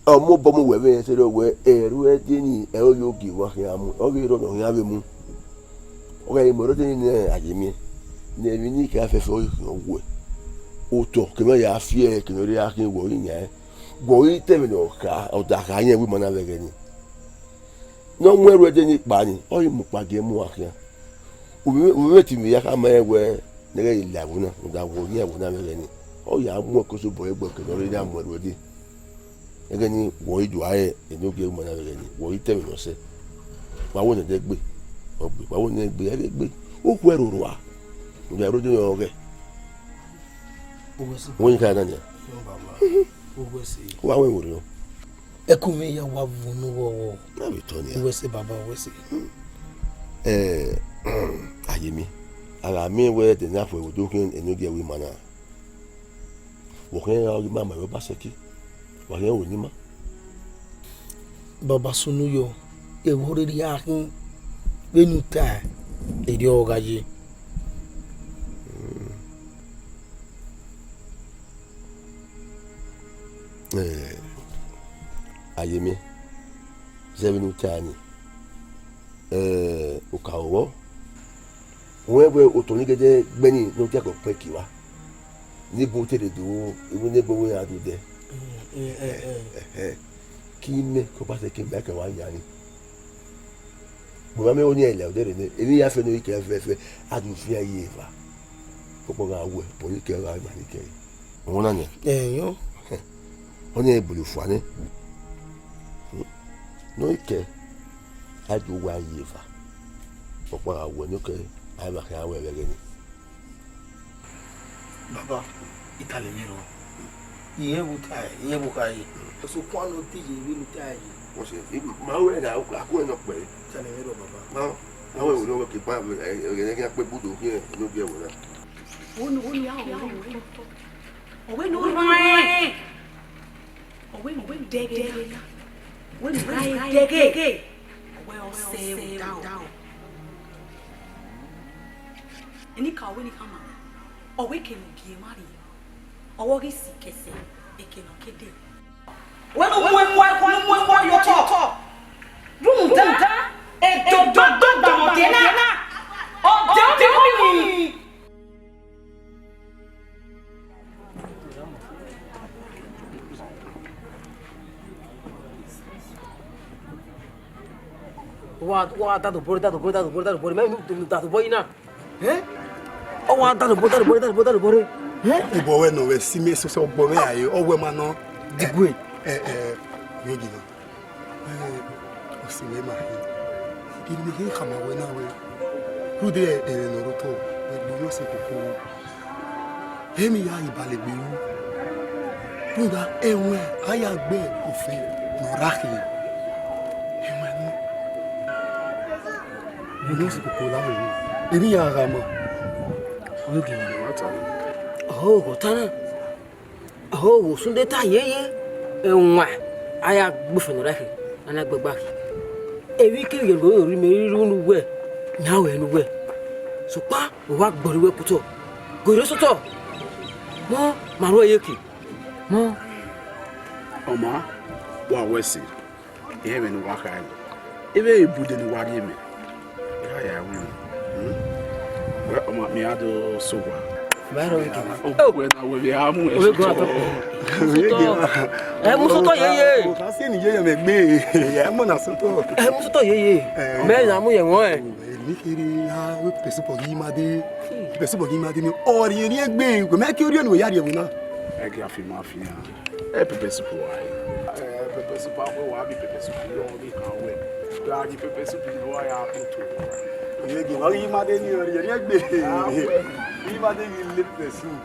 Ọ mobọ mu wẹ vbe ẹsẹrẹ wẹ, ẹrhuẹde ni, ẹ i re ovbi ogie wa khian mu, ọ ghi rrọọ ne ọ khian vbe mu. Ọ gha mu ẹrhuẹde ni nẹ Ayemi, ne emwi ni khian fẹfẹ ọre khian ọghuẹ. Otọ ke mẹ ya fi ẹre, ke mẹ rhie khian wẹ ọre yan ẹre. Wẹ ọre te ẹmwẹ ne ọ kha, ọ da kha yẹn wẹ ima na vbe ẹghẹ ni. Ne ọ mu ẹrhuẹde ni kpa ni, ọ ghi mu kpa gie mu uwa khian. Ovbi mwẹ, ovbi mwẹ te imẹ ya khama rẹn wẹ, ne ghẹ la ẹvbo na, rhunmwuda wẹ ọre yan ẹvbo na vbe ẹghẹ ni. Ọ ya mu ẹkoso obọ ẹgbẹ ke ne ọ rhirhi mu ẹrhuẹde. Ẹghẹ ni wẹ ọre do a re enogie ima na vbe ẹghẹ ni, wẹ ọre te ẹmwẹ ne ọ sẹ. Wa wẹ ne ẹdẹ gbe, ọ gbe, wa wẹ ne ẹdẹ gbe, ẹ vbe gbe. Okhuo ẹrhorhua, rhunmwuda ẹrhuẹde ni ọ ghẹ. Uwẹ sẹ. Wẹ ọre ka na nia. Uwẹ sẹ. Wa wẹ wẹ orhiọn. Ẹko mwẹ ya wa vunu vbọvbọ. Na vbe tọ nia. Uwẹ sẹ baba, uwẹ sẹ. Hmm. Eh, Ayemi, a gha miẹn wẹẹ ẹdẹ na fue vbe odọ khian enogie ẹvbo ima na, vbe ọ khian ra ghi ma ma ẹvbo Ọbasẹki, wa khian ru ne ima. Baba sunu yọ, ẹvbo rhirhi a khin, vbene u tae, erriọ ọ gha ye. Eh, Ayemi, zẹ vbene u tae nii, eh, okaro vbọ, u rẹn wẹẹ otọ ni gẹdẹ gbẹn nii ne ọ diakọ pẹn kie evba, ne ebo te rre do, ebo ne ebo wẹ ra do dẹ. Ẹhẹn, ke imẹ ke Ọbasẹki ma ke wa yan ni. Mẹ ma miẹn ọni ẹlẹ odẹ rre nẹ, emwi ya fẹ ne ọ i kẹ fẹfẹ, a do fian ye eva. Ọkpọ gha wẹ, ọ ni kẹ gha ma ni kẹ. Ọmọ na nian? Ẹyọ. Ọni ẹ bolo fua nẹ. Ne ọ i kẹ, a do wa ye eva. Ọkpọ gha wẹ ne ọ kẹ, a ma kẹ a wẹ vbe ẹghẹ nii. Baba, I tama mwẹ rọ. Irẹn vbe u tae, irẹn vbe u khare. Sokpan ne ọ te ye vbene u tae ye. Wọ́n ṣe, ma wẹ na, a kú ẹ nọ pẹ. Tama mwẹ rọ, Baba. Ma, ma wẹ wẹ lọ wẹ ke ba, ẹ, ẹ, ẹ, ẹ, kpe gbudo khian, no gi ẹvbo na. Wonu, wonu, ya wẹ, wẹ, wẹ. Ọ wẹ ne u rhan ẹn. Ọ wẹ ne u dẹghe. Ọ wẹ ne u gha dẹghe. Ọ wẹ ọ sẹ odaro. Enikaro wẹ ne I khama, ọ wẹ eke ne ọ gie emwa rrie, ọ wẹ ọ ghi sikẹ sẹ eke ne ọ ke dee. Wẹ ne u mu ẹkhuẹ, u mu ẹkhuẹ ye otọ, rhunmwuda ẹdodo gba mẹ ọdẹ na, ọdẹ ọmọ. Wa, wa, da dobọ rre, da dobọ rre, da dobọ rre, da dobọ rre, mẹ da dobọ yi na. Eh? Ọ wa da dobọ, da dobọ rre, da dobọ, da dobọ rre. Eh? Obọ wẹ nọ, wẹ si mẹ sọsọ, obọ mwẹ a ye, ọ wẹ ma nọ. Digbe. Eh, eh, ye gi nọ. Eh, ọ si wẹ ma he. Iri ne I khama wẹ na wẹ, rhunmwuda ẹmwẹ ne ọ rre otọ, wẹ gbe unu sẹ koko. Emwi ya ghi bale egbe ru, rhunmwuda ẹwẹn a ya gbe ofẹn ne ọ rra khin. Ẹwẹn nọ, ne ọ sẹ koko la vbe emwi ya gha ma. Ọ ghi ma ta. Ọhọ, ọ ta na. Ọhọ, vbe Sunday ta yeye, ẹwaẹn a ya gbe ofẹn ne ọ rra khin, a na gbe ẹgba khin. Emwi kevbe rhie roro rre imẹ rhirhi ne uwẹ, ne a wẹ ne uwẹ. Sokpan, u wa gbọrre uwẹ kutọ, goro sotọ. Mọ, ma ruẹ ye ke. Mọ. Ọ maan, wa wẹ ẹse, irẹn ẹmwẹ ne uwa kha ẹre. Ivbe ibude ne uwa rhie mẹ, I gha ya winna. Hmm? Wẹ, ọ maan, mẹ a do sẹ owa. Mẹ a rhọvwe gele. Okhuo na wẹ vbe a mu ẹn sotọ. Ẹ mu sotọ yeye. Okhuo a sẹ ne yeye mẹ gbe. Ẹ mu na sotọ. Ẹ mu sotọ yeye. Ẹ. Mẹ na mu ye ẹmwẹ ọnrẹn. Emwi kherhe a wẹ pepper soup ghi ma dee. Pepper soup ghi ma dee ni, ọ rhie erriegbe, wẹ mẹ ke orhiọn ne uwẹ ya rhie ẹvbo na. Ẹ ghi a fi ma fian. Ẹ pepper soup wa re. Ẹ pepper soup, a wẹ wa bi pepper soup ye, ọ ghi kan wẹ. Wẹ a ghi pepper soup ni wa ya put to. Erriegbe, wa ghi ma dee ni, ọ rhie erriegbe. Ghi ma dee ghi le pepper soup.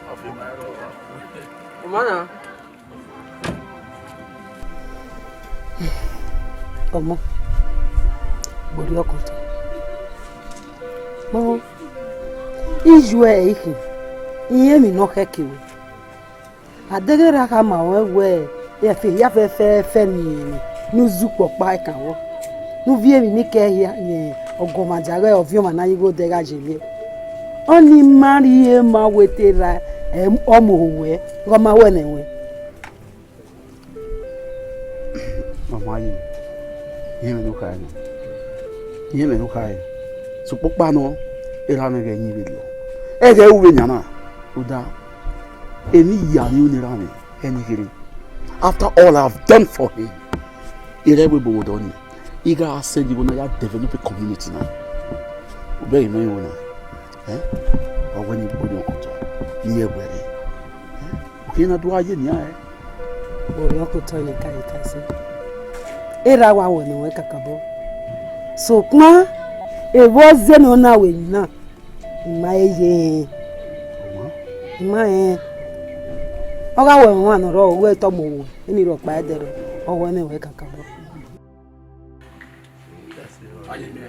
Ọ ma na. Ọmọ, gborriọ kotọ. Kpọnmwẹ, I yu ẹre khin, irẹn emwi ne ọ khẹke ruẹ. A deghẹ erha khama ruẹ wẹẹ, ẹfe hia fẹfẹẹfẹ ne irẹn ne u zẹ ukpẹ ọkpa ẹkan vbọ, ne u viọ emwi ne I kẹ hia, ọguọmwadia ghe ọviọnmwa ne a ye igho odẹ gha ye miẹn. Ọnii ma rhie ma wẹ te ra ọmọ ohu ruẹ, ghe ọ ma wẹ ne ẹwẹn. Ọ ma ye, irẹn emwi ne u khare nọ, irẹn emwi ne u khare. Sokpan ọkpa nọ, erha mwẹ ghẹ yin vberriọ, ẹ ghẹ ru vbe yan na, rhunmwuda emwi ya ni unu erha mwẹ, ẹ ni kherhe. After all I have done for him, erha ẹvbo ebo vbe odọ nii, I gha send igho na ya develop community na. U bẹghe mwẹ igho na, eh? Ọ wẹ ne I gbe orhiọn kotọ, ne I ye ẹguẹ rre. Eh? Okhian na do gha ye nian, eh? Orhiọn kotọ ne I ka ye ka sẹ. Erha wa wẹ ne wẹ kakabọ. Sokpan, evbọ zẹ ne ọ na wẹ emwi na, I ma he ye rẹn. I ma rẹn. Ọ gha wẹ ọmwa ne ọ rrọọ, wẹ tọ mu owa, eni rhọkpa ẹdẹ rrọọ, ọ wẹ ne wẹ kakabọ. Aye mẹ.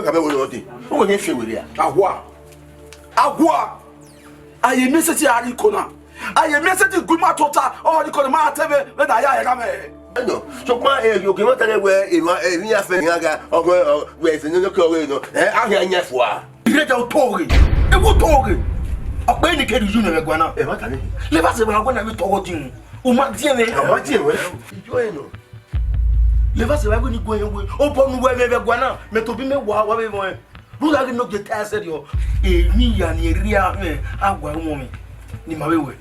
wẹ kha mẹ wẹ nọ dee. Uwẹ ghe fian wẹ rria. Awa. Awa. A ye miẹn sẹtin a rrie iko na. A ye miẹn sẹtin gu ima tota, ọ rrie iko na, ma te vbe, vbe da ya ẹgha mẹ. Ẹnọ, sokpan, eh, ogie mwa ta nẹ wẹ, emwa, eh, emwi ya fẹ ne iran gha, ọghe, ọ, wẹ ẹse ne ọ ke ọghe nọ, eh, a khian yan fua. Irẹn da otọ ghe, ewu otọ ghe. Ọ kpe ne ke rhie unu vbe ẹguae na. Ẹ ma ta nẹ. Levba sẹ vbe ẹguae na vbe tọghọ din. U ma diẹn mwẹ. Ẹ ma diẹn mwẹ. Iyọ ẹnọ. Levba sẹ vbe ẹguae ni gu ẹre we. Obọ ne uwẹ mwẹ vbe ẹguae na, mẹ tobọ imẹ wa, wa vbe mwẹ. Rhunmwuda ghi ne ogie ta ẹsẹ rriọ, emwi ya ni erriọ amwẹ, a wa ẹmwẹ ọmwi ne ima vbe wẹ.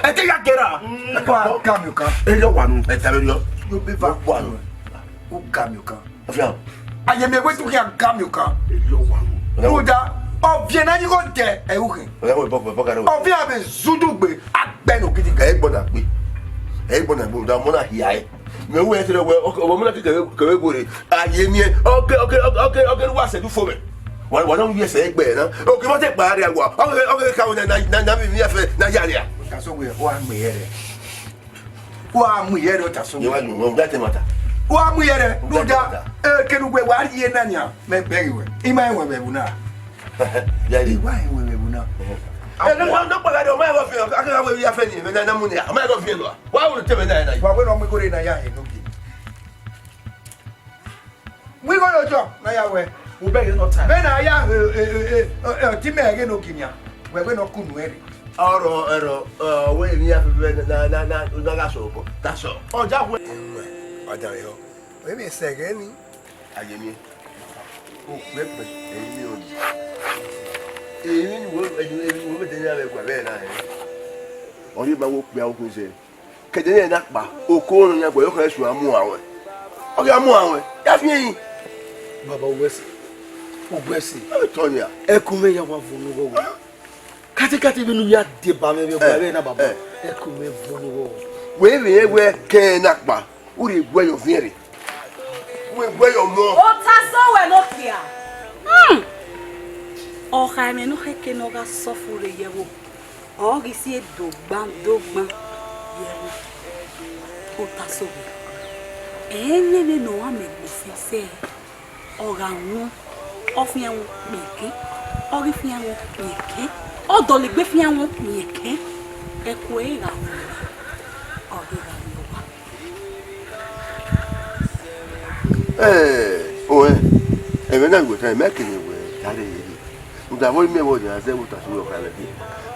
Ẹ te ya gẹra. Wa ga miẹn okan. Erriọ wa nu, ẹ ta vbe rriọ. Yo be va wa nu. U ga miẹn okan. Ọfian. A ye miẹn wẹ te u khian ga miẹn okan. Erriọ wa nu. Rhunmwuda, ọviẹn ne a ye igho dẹ, ẹ i ru khin. Ọya wẹ bọ, bọ, bọ, gare wẹ. Ọviẹn a vbe zudugbe, a gbẹ ne ogidigbe. Ẹ i gbọ na gbe. Ẹ i gbọ na gbe, rhunmwuda ọmọ na hia ẹre. Mẹ wẹ ẹse wẹ, ọke, ọmọ na ke kẹvbe, kẹvbe gbe rre. A ye miẹn, ọke, ọke, ọke, ọke, ọke ne uwa sẹ du fo mwẹ. Wa, wa na mu yẹsẹ egbe na. Oke, ma te kpa rria wa. Ọke, ọke, ka na, na, na, na, mi, mi, ẹfe, na ya rria. Otaso wẹ, wa mu iyẹrẹ. Wa mu iyẹrẹ, Otaso wẹ. Ye wa lu, wa da te mata. Wa mu iyẹrẹ, rhunmwuda, eh, kene uwẹ wa rrie na nian, mẹ bẹghe wẹ. I ma rẹn wẹ vbe ẹvbo na. Ya rrie. I wa rẹn wẹ vbe ẹvbo na. Eh, no, no, no, kpagha de, ọ ma rẹn wẹ fian, a ka wẹ ya fẹ ni, mẹ na, na mu nia, ọ ma rẹn wẹ fian lọ. Wa wẹ te mẹ na, na. Wa wẹ ne ọ mu igho rre na ya hin ne ogie. Mu igho ye otọ na ya wẹ. U bẹghe nọ ta. Vbene a ya, eh, eh, eh, eh, eh, ọtẹn mẹ ghe ne ogie nian, wẹ wẹ ne ọ kunu ẹre. Ọrọ, ẹrọ, ọ, wẹ emwi ya fẹfẹ na, na, na, na gha sọ obọ. That's all. Ọ ja wẹ. Ọ da rẹ họ. Emwi sẹ ghẹ ni. A ye miẹn. Okpẹkpẹ, emwi ni ọ yi. Emwi ni wẹ, emwi ni wẹ vbe de ya vbe ẹguae vbe na rẹ. Ọ rhie ma wẹ okpia okhuo zẹ. Kẹdẹ ne na kpa, oko ne ọ yan gbe, ọ khẹ suẹn a mu aro. Ọ ghi a mu aro, ya fian ẹre. Baba, u gu ẹse, u gu ẹse. Ẹ tọ nia. Ẹko mwẹ ya wa vuọn ọghọghọ. Katekate vbene u ya deba mwẹ vbe ọgua vbe na, baba. Eh. Ẹko mwẹ vuọn ọghọghọ. Wẹ vbe rẹn wẹ kẹ na kpa, u rhie guẹ ye ọviẹn rre. Wẹ guẹ ye ọmọ. Otaso wẹ ne okpia. Hmm. Ọ kha ẹmwẹ ne ọ khẹke ne ọ gha sọfo rre ye ẹvbo. Ọ ghi si do gban do gban ye ẹvbo. Otaso wẹ. Ẹ i mwẹ vbene ọ wa mẹ gbe ofẹn sẹ, ọ gha wọn, ọ fian wọn kpẹn ẹkẹn, ọ ghi fian wọn kpẹn ẹkẹn, ọ dọlegbe fian wọn kpẹn ẹkẹn, ẹko ẹre gha wọn, ọ ghi gha wọn wa. Ẹ, ọẹn, ẹmwẹ na wẹ ta, mẹ kere wẹ ta rre yeye. Rhunmwuda vbe ọ miẹn vbe ọ yan zẹ vbe Otaso wẹ ọ kha vbe ẹdẹ.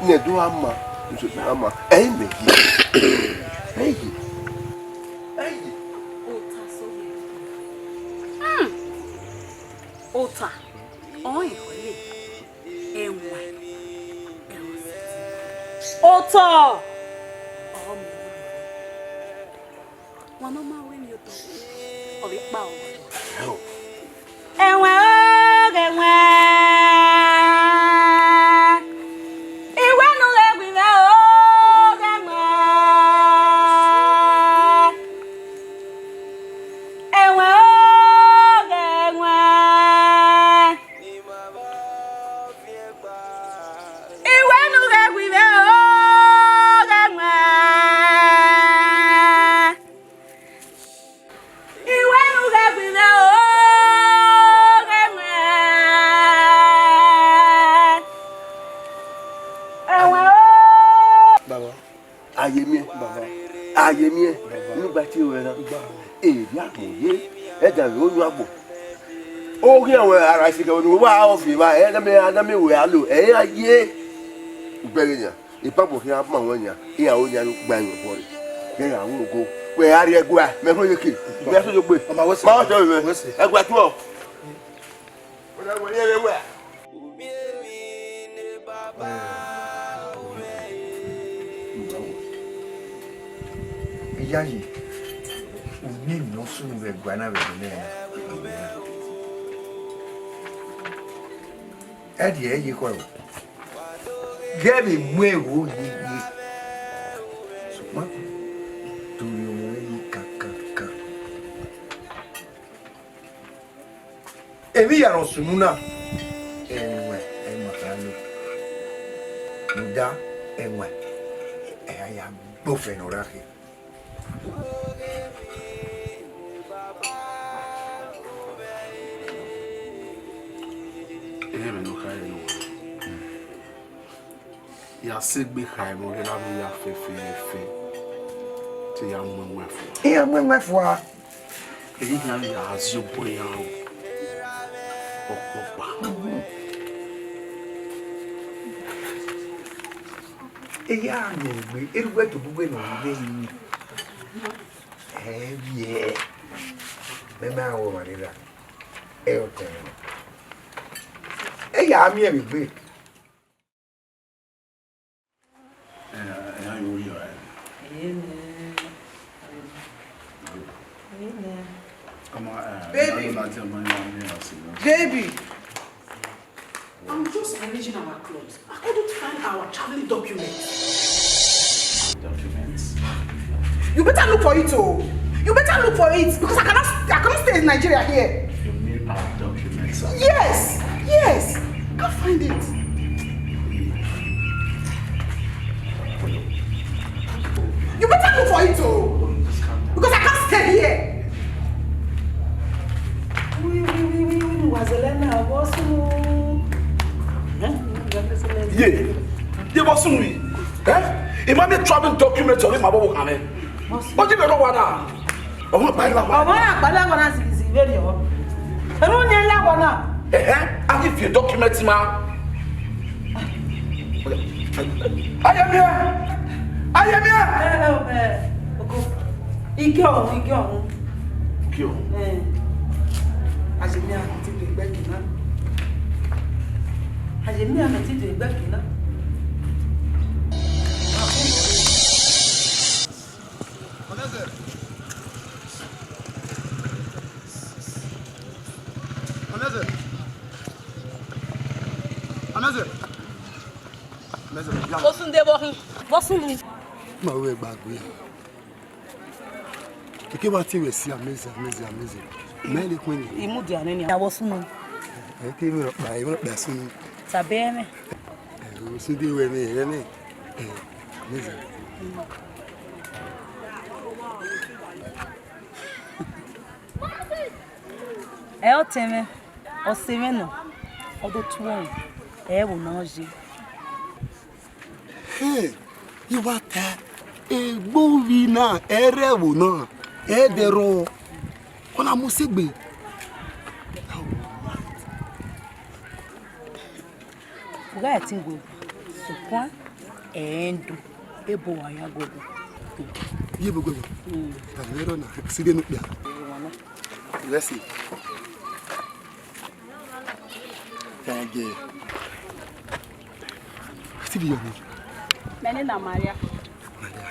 Ne do a ma, ne do a ma, ẹ i mẹ yi. Ẹ i yi. Ẹ i yi. Otaso wẹ. Hmm. Ota, ọẹn ẹre, ẹwaẹn ẹre. Otọ. Ọ mẹ. Wan ne ọ ma ru emwi otọ, ọ vbe kpa ọmwa. Ẹwaẹn o, ghẹ ẹwaẹn. Iwẹ ne u ghẹ gu mwẹ o, ghẹ ẹwaẹn. Ẹwaẹn o, ghẹ ẹwaẹn. Iwẹ ne u ghẹ gu mwẹ o, ghẹ ẹwaẹn. Iwẹ ne u ghẹ gu mwẹ o, ghẹ ẹwaẹn. Ẹwaẹn o. Baba. A ye miẹn, baba. A ye miẹn, baba. Unu gba tie ruẹ na. Gba. Erriọ agbọn ye, ẹdẹ vbe unu agbọn. Oghian wẹ ara isi kẹvbe ne uwa ọfi vba, ẹ na mẹ, a na mẹ wẹ a lo, ẹ ya ye. Ugbẹghe yan, Ibabọ khian ma wẹ yan, iran ro yan gba yan obọ re. Kẹ ya ru ogo, wẹ a rhie ẹguae, mẹ kho ye ke, mẹ so yo gbe. Ọ ma wẹ sẹ. Ma wẹ sẹ mẹ. Wẹ sẹ. Ẹguae tuọ. Wẹ na wẹ ye wẹ. Iyayi, uyinmwẹ ne ọ sunu vbe ẹguae na vbe ẹdẹ nẹ na. Ẹdẹ ẹ ye khọe o. Ghẹ vbe mu ẹvbo yeye. Sokpan, do rhie ọmọ mwẹ yi kankankan. Emwi hia ne ọ sunu na, ẹwaẹn ẹ ma kha lo. Rhunmwuda ẹwaẹn, ẹ ra ya gbe ofẹn ne ọ rra khin. Ẹmwẹ ne ọ khare nọ, ya sẹ egbe kha ẹmwẹ ọghe na vbe ya fẹfẹfẹ, te ya mu ẹwaẹn fua. Iran mu ẹwaẹn fua. Ehe iran ya zẹ obọ iran ro ọkpọkpa. Eya miẹn egbe, erhughe tobughe ne ọ rre eni. Ẹ vbiẹ, mẹ ma rẹn ọmwa rre ra, ẹ ọtẹn nọ. Eya miẹn vbe egbe. Ẹ, ẹ, iran yo rhie ọre. Amen. Amen. Come on, uh, Baby. I don't know, tell me, I'm here, I see, no? Baby. I'm just arranging our clothes. I couldn't find our traveling documents. Documents? You better look for it, oh. You better look for it because I cannot, I cannot stay in Nigeria here. You mean our documents? Yes, yes. Can't find it. You better look for it, oh. Because I can't stay here. Wi, wi, wi, wi, wi, wa zẹlẹ na, vbọ sunu? Ye, ye vbọ sunu yi. Eh? I ma miẹn travel document ọre ima vbọ vbe okhan mwẹ. Ọ ji vbe rọ wa na. Ọmọ gba la wa. Ọmọ na gba la wa na zighi zighi vberriọ. Erhunmwu ne la wa na. Ẹhẹn, a ghi viọ document ma. Ayemia! Ayemia! Ẹ, ẹ, ẹ, oko. Ige ọhọn, ige ọhọn. Ige ọhọn? Ẹ. Ayemia ti do egbe ẹki na. Ayemia mẹ ti do egbe ẹki na. Ọnẹzẹ. Ọnẹzẹ. Ọnẹzẹ. Ọnẹzẹ, ya. Osunde vbọ khin? Vbọ sunu? Ma wẹ gba gbe. Keke wa te wẹ si amazing, amazing, amazing. Mẹ le kuen ni. Imudia nene. Ya vbọ sunu? Ẹ ke mi rọ kpa, mi rọ kpa sunu. Sabe ẹmwẹ. Ẹ, Osunde wẹ mẹ, wẹ mẹ. Ẹ, amazing. Ẹ ọtẹn mwẹ, ọ sẹ mwẹ nọ, ọ do tuẹ mwẹ, ẹ vbo ne ọ ye. Hey, I wa ta egbe ovbi na, ẹ rre ẹvbo na, ẹ dẹ rrọọ, ọ na mu sẹ egbe. U gha ẹtin wẹ, sokpan ẹ i do, ebo wa ya guẹguẹ. Iye ebo guẹguẹ? Mm. Ka mwẹ rrọọ na, sẹ ide ne okpia. Let's see. Thank you. Wetin be your name? My name na Maria. Maria.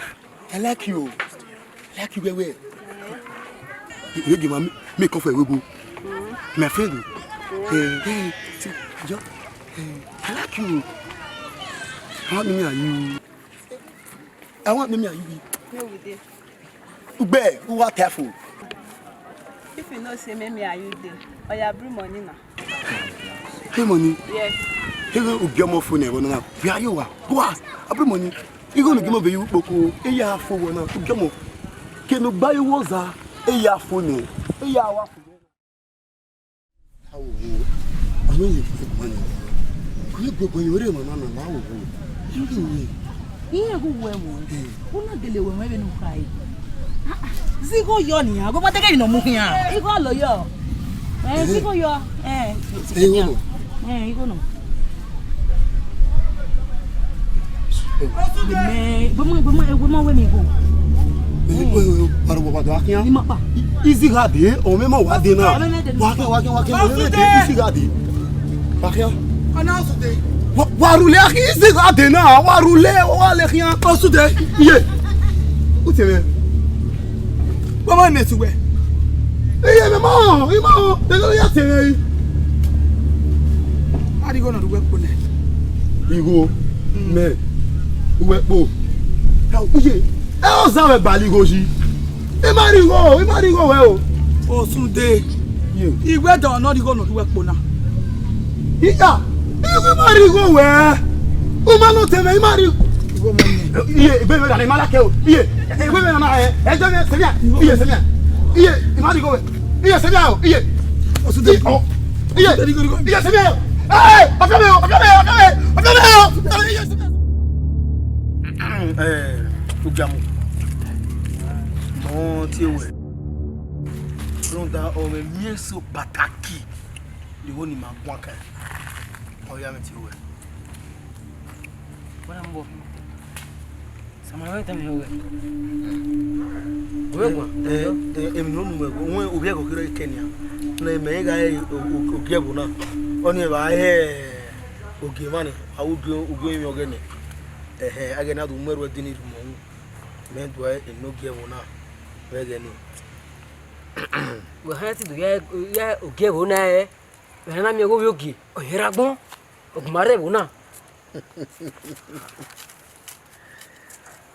I like you. I like you well well. You, you give me, me come for a go. My friend. Hey, hey, see, yo, hey, I like you. I want me and you. I want me and you. No, we dey. Ugbe, who wa careful? If you know say me, me and you dey, oya bring money na. Hey, money? Yes. Hey, go get my phone, eh, na. Where are you? Go ask. I bring money. You gonna give me the kpoko? Hey, ya phone na. Get more. Can you buy you water? Hey, ya phone, eh. Hey, ya wa phone. Awo wo, I no dey find money. Kò ní gbogbo yẹn, orí màmá náà máa wò wò. Irú mi. Iye hu wẹ mo. Eh. Una gele wẹ mo ebe nu kai. Zigo yọ ni, ago mo tege ino mu hian. Igo lo yọ. Eh, igho yọ. Eh, igho nọ. Eh, igho nọ. Mẹ, wẹ ma, wẹ ma, wẹ ma wẹ mi igho. Igho, igho, igho, paro, paro, paro, akhian. Ima pa. Izi gha de, ọ mẹ ma wa de na. Wa khian, wa khian, wa khian, wa khian, izi gha de. Wa khian. Ọna ọsẹ de. Wa, wa rhulẹ, akhi, izi gha de na, wa rhulẹ, wa lẹ khian. Ọsẹ de. Iye. U te mwẹ. Wẹ ma mẹ tu wẹ. Iye, mẹ ma, ima, tẹgẹ ya te mwẹ. A rhie igho na ru wẹ kpo nẹ. Igho, mẹ, ru wẹ kpo. Iye, ẹ ọ zẹ vbe gbalẹ igho yi. I ma rhie igho, I ma rhie igho wẹ o. Osunde. Iye. I wẹ da ọna rhie igho na ru wẹ kpo na. Iya, I ma rhie igho wẹ. U ma nọ otọ mwẹ, I ma rhie. Igho ma nẹ. Iye, egbe mwẹ na, I ma la kẹ o. Iye, egbe mwẹ na, ẹ, ẹ jẹ mwẹ, sẹ mẹ. Iye, sẹ mẹ. Iye, I ma rhie igho wẹ. Iye, sẹ mẹ o, iye. Osunde. Iye, iye, sẹ mẹ o. Ẹ, ọfẹ mẹ o, ọfẹ mẹ o, ọfẹ mẹ o, ọfẹ mẹ o. Iye, sẹ mẹ. Eh, Ugiamu. Mọ tie wẹ. Rhunmwuda ọ mwẹ miẹn eso pataki. Igho ni ima guan kan, ọ ya mwẹ tie wẹ. Wẹ na mu obọ. Sama wẹ tama wẹ. Wẹ guan. Eh, eh, emwi ne unu wẹ, wẹ ovbi ẹghẹ kherhe kẹ nian. Ne imẹ gha re o-, o-, ogie ẹvbo na. Ọnii evba hẹ ogie emwa ni, a ru ogie, ogie orinmwi ọghẹe nẹ. Ẹhẹ, a ghẹ na do mu ẹre ẹdẹ ni rhie umọ unu. Mẹ do ẹ enogie ẹvbo na vbe ẹghẹ nii. Wẹ hẹ te do ya, ya ogie ẹvbo na ẹre. Mẹ na miẹn ọghe ovbi ogie, ọ yẹn rre agbọn, ọ gu ma rre ẹvbo na.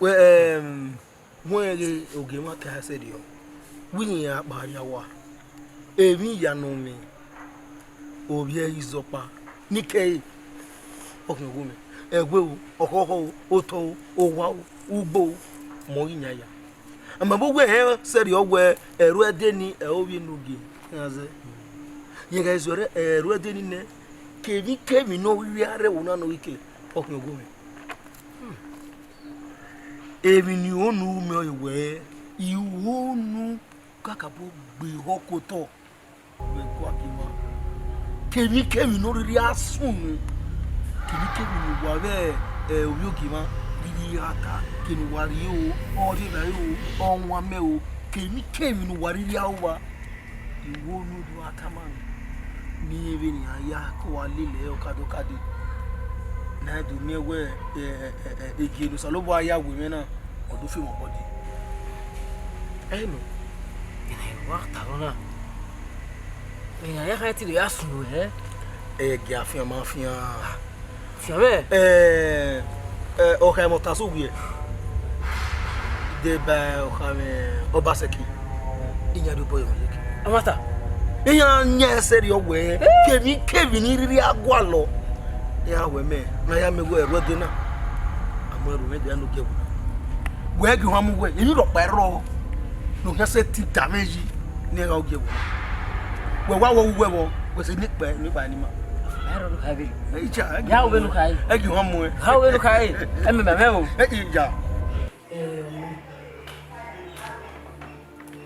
Wẹ, ẹm, wẹ ghe ogie mwa ke a sẹrriọ, wẹ iyẹn a kpa rria owa, emwi ya nọ mwẹ, ovbi ẹre izọkpa, ne I kẹre, ọ khian gho mwẹ, ẹwe o, ọkhọkhọ o, otọ o, owa o, ugbo o, mẹ ọ ghi yan ya. Ama vbe uwẹ hẹ sẹrriọ wẹ ẹro ẹde ni ẹ ovbi enogie iran zẹ. Rẹn gha zẹ ẹro ẹde ni nẹ, kevbikevbi ne ọ rhirhi a rre ẹvbo na ne ọ ghi ke, ọ khian ogo mwẹ. Emwi ne I ho unu ru mẹ ọre wẹ, I ho unu kakabọ gbe ehọ ku otọ. Vbe ẹguae gie mwa. Kevbikevbi ne ọ rhirhi a sunu, kevbikevbi ne uwa vbe, eh, ovbi ogie mwa rhirhi a ta, ke ne uwa rrie o, ọ rrie evbare o, ọ wan mẹ o, kevbikevbi ne uwa rhirhi a ru owa, I ho unu do a tama nẹ, ne irẹn vbene iran ya ke uwa lele ẹre ọkadọkade. Ne a do miẹn wẹ, eh, eh, eh, eh, egie ne Osanobua ya we mwẹ na, ọ do fian mwẹ obọ dee. Ẹi nọ, ena wa talọ na. Iran ya kha te ya sunu hẹ? Ẹgia fian ma fian. Fian mwẹ? Eh, eh, ọ kha emọ ta so wiẹ. Deba ọ kha mwẹ Obaseki. Iran do bọyọ mwẹ yeke. Amata. Iran yan ẹsẹ rriọ wẹ, kevbikevbi ne I rhirhi a gualọ. Iran wẹ mẹ, na ya mẹ wẹ ẹro ẹde na. A mu ẹro mwẹ dia ne ogie ẹvbo na. Wẹ gie ohan mu wẹ, emwi rhọkpa i rrọọ. Ne ọ khian sẹtin da mwẹ yi ne I gha ogie ẹvbo na. Wẹ wa wẹ uwu ẹvbo, wẹ sẹ ne ikpẹ ne ikpa ni ma. Ẹ rọ ne u kha vbe. Ẹ, icha, ẹ, ya gie, u vbe ne u kha re. Ẹ gie ohan mu ẹ. Ha, u vbe ne u kha re. Ẹ, icha. Ẹ, ọmọ.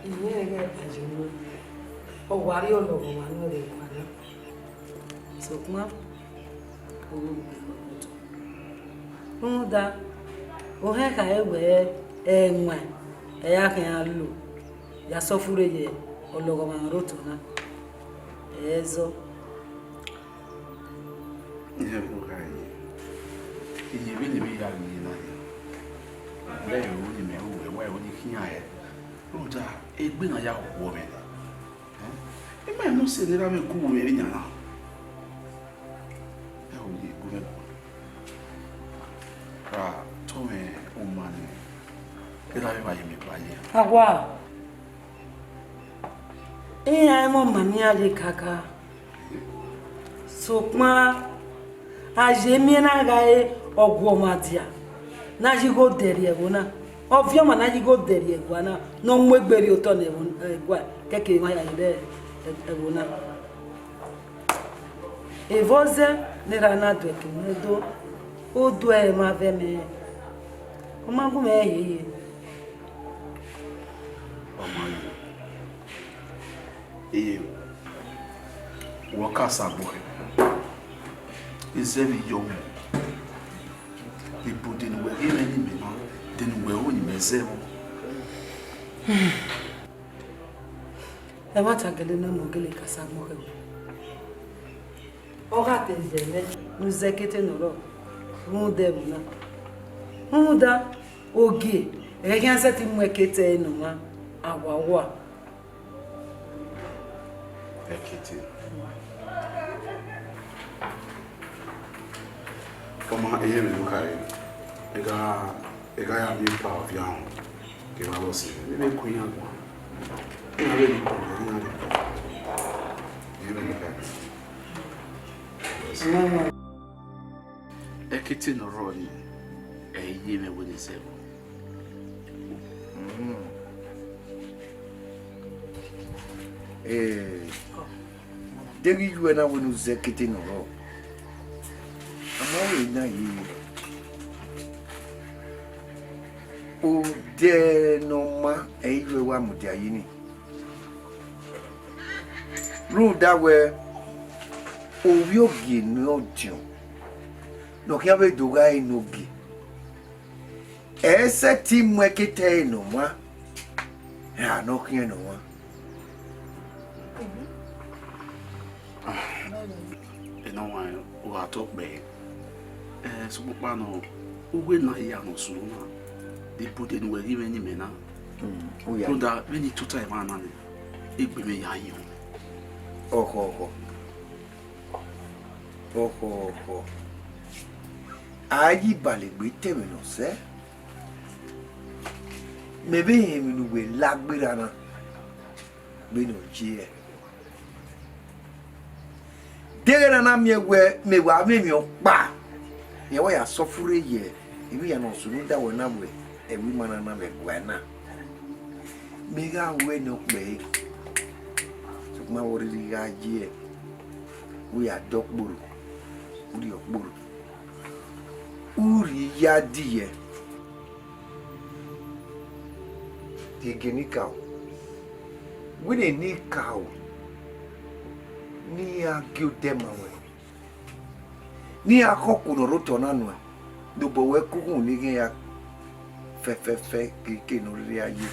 Iyẹn ẹghẹ a ye mu, ọ wa rrie ọlọghọmwa ne ọ rre ẹguae na. Sokpan, ọ ghi gbe otọ. Rhunmwuda, ohẹn khare wẹ ẹwaẹn, ẹ ya khian lo, ya sẹ ọfurre ye ọlọghọmwa ne ọ rre otọ na. Ẹ zọ. Iye vbene u kha ye, iye vbene emwi ya rhie na ya. Wẹ ẹro ne imẹ ru, wẹ ẹro ne I khian hẹ. Rhunmwuda, egbe na ya khuọ mwẹ nẹ. Eh? I ma mu sẹ ne erha mwẹ gu mwẹ vbe yan na. Ẹ ho ye gu mwẹ gu. Ra tọ mwẹ uma ne erha mwẹ ma ye mẹ ba ye. Awa. Iran i mwẹ ọma ne iran ye kaka. Sokpan, a ye miẹn na gha re ọguọmwadia ne a ya igho dẹ rrie ẹvbo na. Ọviọnmwa ne a ya igho dẹ rrie ẹguae na, ne ọ mu egbe rrie otọ ne ẹvbo, ẹguae, kẹkẹ emwa ya ye rre ẹvbo na. Evba ọzẹ ne erha na do ẹki mwẹ do, u do ẹre ma vẹ mẹ, ọ ma gu mwẹ hiehie. Ọ ma ye. Iye, Wọ ka sa gbe ọkhẹ. Izẹvbe yọ mu. Ebo de ne uwẹ ghi mwẹ ne imẹ na, de ne uwẹ ru ne imẹ zẹ vbọ. Ẹmwata gele nọ ne ọ gele ka sa gbe ọkhẹ. Ọ gha te zẹ mwẹ ne u zẹ ekete ne ọ rrọọ, rhunmwuda ẹvbo na. Rhunmwuda ogie ẹghẹ khian sẹtin mu ekete ẹre ne ọ wan, a wa wa. Ekete. Ọ ma, ẹ i re vbene u khare, ẹ gha, ẹ gha ya miẹn epa ọviọ ahọn kevbe avbe ọse, ne I vbe ku iran guan. Iran vbe rhie ikpọ, iran rhie ikpọ. Ẹ i re vbene u khare. Ekete ne ọ rrọọ nii, ẹ i ye mwẹ wẹ ne zẹ vbọ. Mm. Eh, deghẹ I yu ẹ na wẹ ne u zẹ ekete ne ọ rrọọ, a ma wẹ na ye. Odẹ ne ọ ma, ẹ i ru ẹ wa mudia yi ni. Rhunmwuda wẹ, ovbi ogie ne ọdiọn ne ọ khian vbe do gha re enogie, ẹ i sẹtin mu ekete ẹre ne ọ wan ra ne ọ khian ne ọ wan. Enọwanrẹn, u gha tọ kpẹẹ. Eh, sokpan nọ, uwẹ na ya ne ọ sunu na, de ibude ne uwẹ ghi mwẹ ne imẹ na. Mm, u ya. Rhunmwuda vbene I tota emwa na nẹ, egbe mwẹ ya yọ. Ọkhọ, ọkhọ. Ọkhọ, ọkhọ. A yi ibalegbe te ẹmwẹ ne ọ sẹ. Mẹ vbe rẹn emwi ne uwẹ la gberra na, vbene ọ ye ẹe. Deghẹ na na miẹn wẹ mẹ wa mwẹ emwi ọkpa, rẹn wa ya sọfure ye emwi hia ne ọ sunu da wẹ na wẹ ẹvbo ima na na vbe ẹguae na. Mẹ gha wẹ ne ọ kpẹre, sokpan vbe ọ rhirhi gha ye, u ya dẹ ọkporo, u rhie ọkporo, u rhie ya die. Gie enikaro, wẹ ne enikaro ne iran gie odẹ ma ruẹ, ne iran khọ ọkpọ ne ọ rre otọ na nuẹn, ne obọ ruẹ ke ukhunmwu ne I ghian ya fẹfẹfẹ keke ne ọ rhirhi ya ye.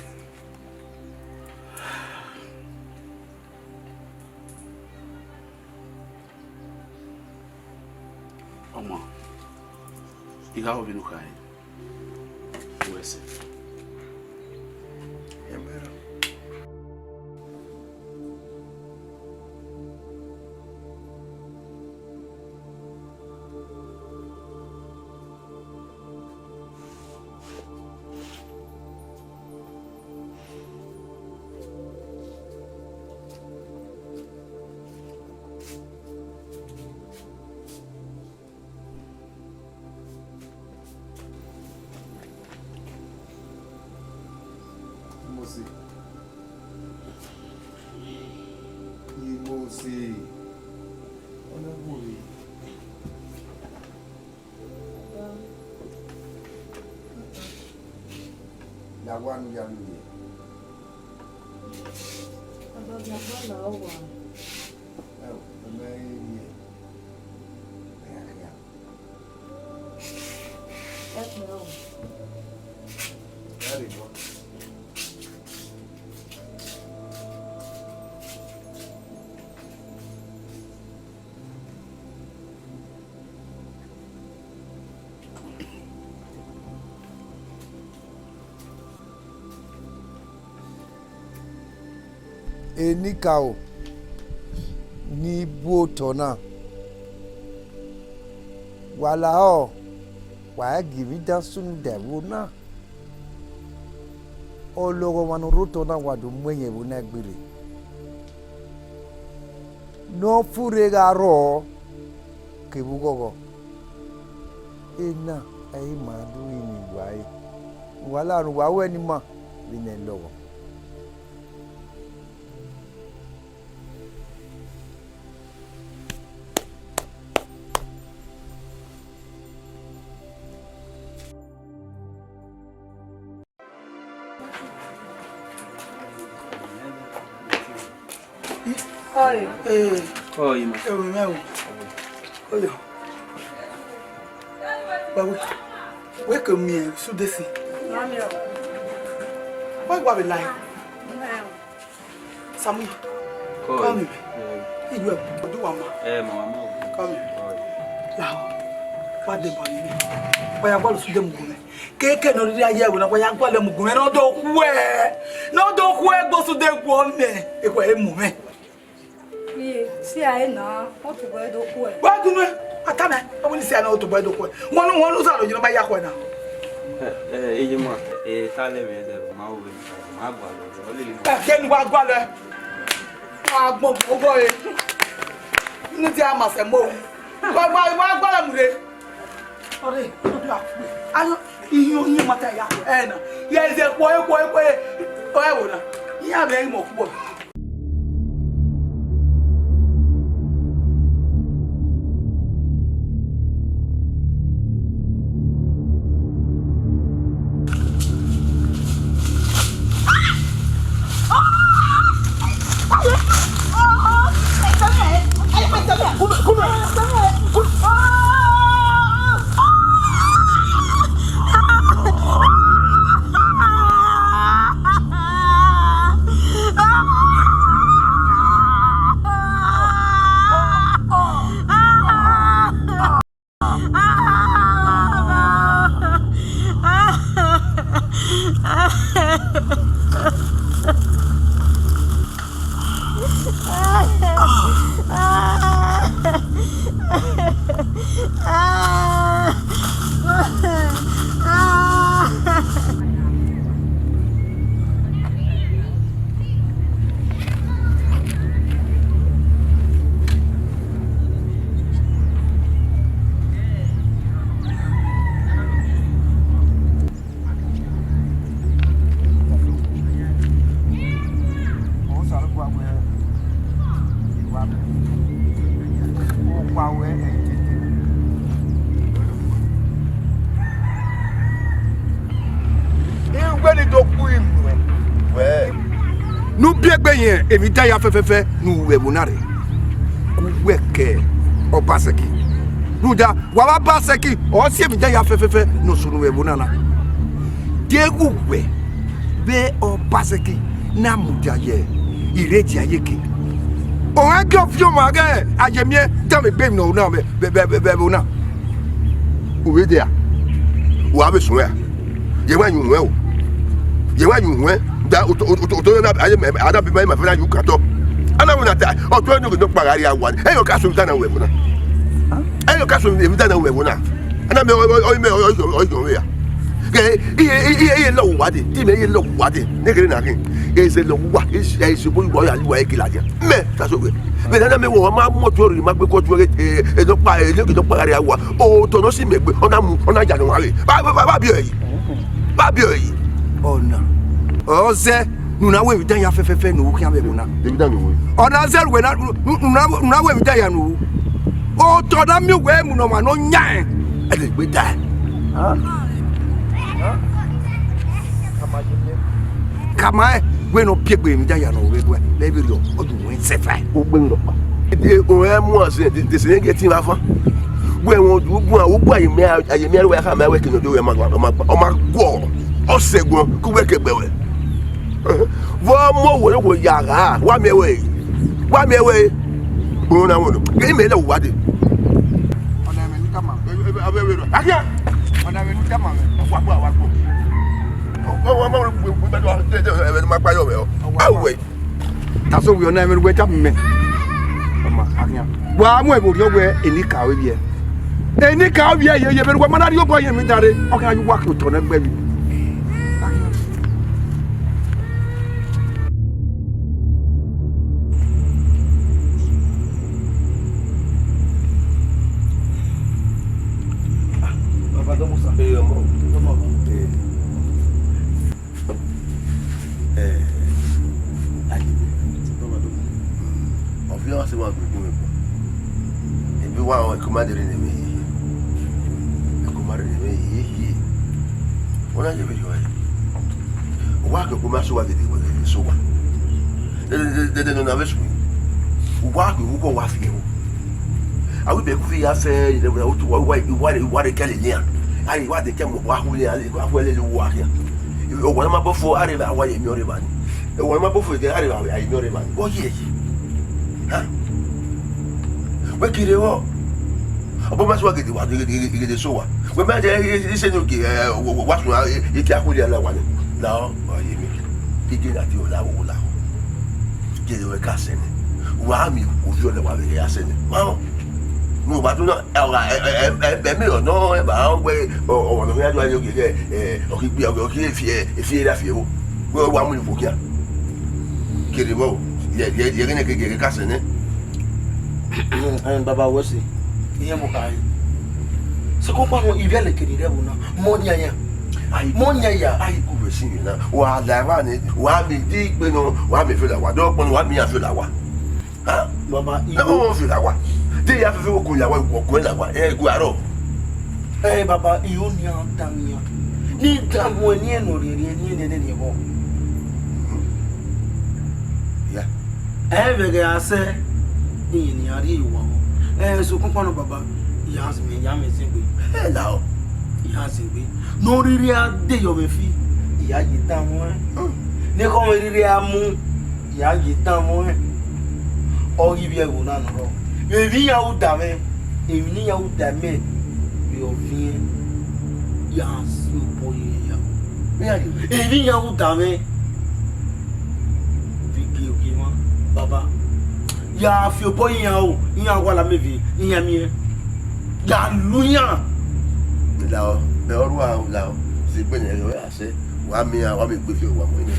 Ọma, I gha ru vbene u khare. Wẹ sẹ. Amen. Imosi. Imosi. Ọna gbe orre. Ya wa ne u ya vbe rrie. Baba, ọna gba la owa. Ẹ o, mẹ ma i rrie. Mẹ ya khian. Ẹ pẹ o. Ya rrie bọ. Enikaro ni bu otọ na, wa lahọ, wa i gie emwi dan sunu da ẹvbo na. Ọlọghọmwa ne ọ rre otọ na wa do mu ẹyẹn ẹvbo na gberre. Ne ọ furre gha rrọọ kevbe ughọghọ. Ena ẹre ima do rinmwian uwa ẹre. Uwa la ne uwa ru ẹe ne ima vbe ne ẹ lọghọ. Ọe. Ee, Oi, ma. Ẹ, wẹ mẹ o. Oyo. Wa wẹ, wẹ ke miẹn Sudesi. Wa gua vbe la. Samuel, come here. Iye, ọ do wa ma. Eh, ma, ma. Come here. Oi. Lahọ, wa deba nene. Wa ya gualọ Sude mu gun mwẹ. Keke ne ọ rhirhi ya ye ẹvbo na, wa ya gualọ mu gun mwẹ, ne ọ do khuẹ. Ne ọ do khuẹ, gbe Sude guọ mẹ. Ekhue emu mwẹ. Iye, si a re na, ọ tobọ ẹre do khuẹ. Wa gu nuẹ, a tama, ọ wẹ ne si a na, ọ tobọ ẹre do khuẹ. Wọn nu, wọn nu sa ro yi ne ọ ma ya khuẹ na. Eh, eh, iye ma, eh, ta lẹ mwẹ dẹ, ma wu, ma gualọ, ọ lele. Ẹ, kẹ ne wa gualọ. Wa gbọn gbọn obọ re. Ne dia ma sẹ mo. Wa, wa, wa gualọ mu re. Ọre, ọdọ akpẹ. Ayo, iye oyin ma ta ya. Ẹ na. Ya ize kpọ, kpọ, kpọ. Ọ ẹvbo na. Iye a vbe imo kpọ. Iwẹ ni do kpu imuẹn. Wẹ, ne u biẹ egbe yẹn emwi dan ya fẹfẹfẹ ne u ru ẹvbo na rre. Ku wẹ kẹ Ọbasẹki. Rhunmwuda, wa vbe Ọbasẹki, ọ si emwi dan ya fẹfẹfẹ ne ọ sunu vbe ẹvbo na na. Deghẹ uwẹ vbe Ọbasẹki na mudia ye irẹn dia ye ke. Ọmwa ghi ọviọnmwa ghẹ a ye miẹn danmwẹ egbe emwi ne ọ ru na vbe, vbe, vbe, vbe, vbe ẹvbo na. U vbe dia, wa vbe suẹn ra? Ye wa yin uwẹn o. Ye wa yin uwẹn. Da otọ, otọ, otọ na, aye mẹ, ada bi ma ma fẹ na yu kan tọ. Ana wẹ na ta, ọtọ ne nọkpa gha rria wa. Ẹyọ ka so emwi dan na ru ẹvbo na. Ẹyọ ka so emwi dan na ru ẹvbo na. Ana mẹ, ọ, ọ, ọ, mẹ, ọ, ọ, ọ, ọ, ọ, ya. Ke, iye, iye, iye lọ wa de, ti mẹ iye lọ wa de. Ne kere na ke, eze lọ wa, eze, eze bo wa ya lu wa ekila dia. Mẹ, ta so wẹ. Vbe nana mẹ wẹ, ọ ma mu ọtọ rhie, ma gbe kọ ọtọ, eh, eh, nọkpa, eh, ne nọkpa gha rria wa. Otọ ne ọ si mẹ gbe, ọ na mu, ọ na ya nọ wa re. Ba, ba, ba, ba biẹ ẹre. Ba biẹ ẹre. Ọna. Ọ zẹ, ne u na ru emwi dan ya fẹfẹfẹ ne u khian vbe ẹvbo na. Emwi dan ne u ru. Ọna zẹ ruẹ na, ne u, ne u na, ne u na ru emwi dan ya ne u ru. Otọ na miẹn uwẹ mu ne ọmwa ne ọ yan ẹn. Ẹdẹ gbe ta. Kama ẹn, wẹ ne ọ biẹ egbe emwi dan ya ne ọ ru vbe ẹguẹ, lẹ vberriọ, ọ do wẹn sẹfa. Ogbe nọ kpa. Ẹ, o rẹ mu asẹ, de, de sẹ ne gie tin vbe avan. Wẹ wọn du bu, u bu aye mẹ, aye mẹ wẹ kha mẹ wẹ ke nọ do wẹ ma, ma, ma, ọ ma guọ, ọ sẹ guọ, ku wẹ ke gbe wẹ. Vbọ mu owẹ ne okhuo ya gha, wa miẹn wẹ, wa miẹn wẹ, kporo na wọnọ, ke imẹ lẹ uwa dee. Ọna ẹmwẹ ne I tama. Ẹ, ẹ, ẹ, ẹ, ẹ, agia. Ọna ẹmwẹ ne I tama mwẹ. Wa gbọ, wa gbọ. Wa, wa, wa, wa, wa, wa, de, de, ẹ, ẹ, ma kpa yọ mwẹ o. Awẹ. Taso wẹ ọna ẹmwẹ ne uwẹ tama mẹ. Ọma, agia. Wa mu ẹvbo rhiọn wẹ enikaro vbiẹ. Enikaro vbiẹ ye, ye, vbene uwa ma na rhie obọ ye emwi dan rre, ọ khian ye uwa ke otọ nẹ gbe vbe. Baba Dọmọsa. Ee, ọmọ. Ọmọ. Ee. Ee, Ayiwe. Baba Dọmọsa. Ọviọ ọse wa gbogbo mẹ kpọ. Ebi wa ọ, ẹko ma dere ne mẹ hiehie. Ẹko ma dere ne mẹ hiehie. Wẹ na ye vberriọ ẹre. Wa ke ẹko ma so wa gẹdẹ, gẹdẹ so wa. Dede, dede, dede ne ọ na vbe sunu. Uwa ghi ru ughọ wa fi ẹvbo. Avbe ibẹkhu ya fẹ, otu wa, wa, wa, wa re kẹlẹ nian. A re wa de kẹ mu wa hu le, a le wa hu le wa khian. Ọwa na ma bọ fo, a re wa ye miẹn ọre evba ni. Ọwa na ma bọ fo, a re wa ye miẹn ọre evba ni. Ọ ye ye. Ha? Wẹ kere vbọ? Ọbọ ma sẹ uwa gele wa, gele, gele, gele sẹ uwa. Wẹ ma de, ise ne ogie, eh, wa, wa, wa sunu, eh, ike a hu le a la wa nẹ. Na ọ, ọ ye miẹn. Ike na ti ọ la, ọ la. Gele wẹ ka sẹ nẹ. Wa miẹn ovbi ọna wa vbe ghe a sẹ nẹ. Ma ọ. Ne uwa do na, ẹ, ọ gha, ẹ, ẹ, ẹ, ẹ, ẹ, mẹ ọ nọ, ẹ ba wẹ, ọ, ọ, ọ nọ ya do a ye ogie, ẹ, ọ ghi gbe, ọ ghi fi, ẹ, fi ra fi ẹvbo. Wẹ wa mu ni vbo khian. Kere vbọ, yẹ, yẹ, yẹ ghe nẹ ke, ke, ke ka sẹ nẹ. Ẹ, ẹ, baba wẹ sẹ. Iye mo ka yi. Sokpan kpa nọ, ivbiẹ leke ni rre ẹvbo na. Mọ yan ya. Ai, mọ yan ya. Ai, ku vbe si na. Wa la wa ni, wa mi di gbe nọ, wa mi fi la wa. Do kpọ nọ, wa mi ya fi la wa. Ha? Baba, na iye mo fi la wa. De ya fi fi wo ku la wa, wo ku la wa. E gu aro. Eh, baba, iyo ni a da mi ya. Ni da mo ni e no ri ri ni ne ne ni bo. Ya. Ẹ vbe ghe a sẹ, iye ni a rhie wa. Eh, sokpan kpa nọ baba, ya zin, ya mẹ zin gbe. Ẹ la o. Ya zin gbe. Ne oriri a de yọ vbe fi, ya ye dan mu ẹn. Ne ekhọmwa rhirhi a mu, ya ye dan mu ẹn. Ọ ghi vbiẹ ẹvbo na nọ rrọọ. Emwi ne iran ru da mwẹ, emwi ne iran ru da mẹ, vbe ọ viẹn, ya si obọ ye ya. Emwi ne iran ru da mwẹ, vbe gie ogie mwa, baba. Ya fi obọ ye iran o, iran wa la mẹ vbe iran miẹn. Ya lu iran. Lahọ, mẹ ọ rua lahọ, zẹ egbe ne ọ ya sẹ, wa miẹn, wa miẹn egbe fi owa mu ne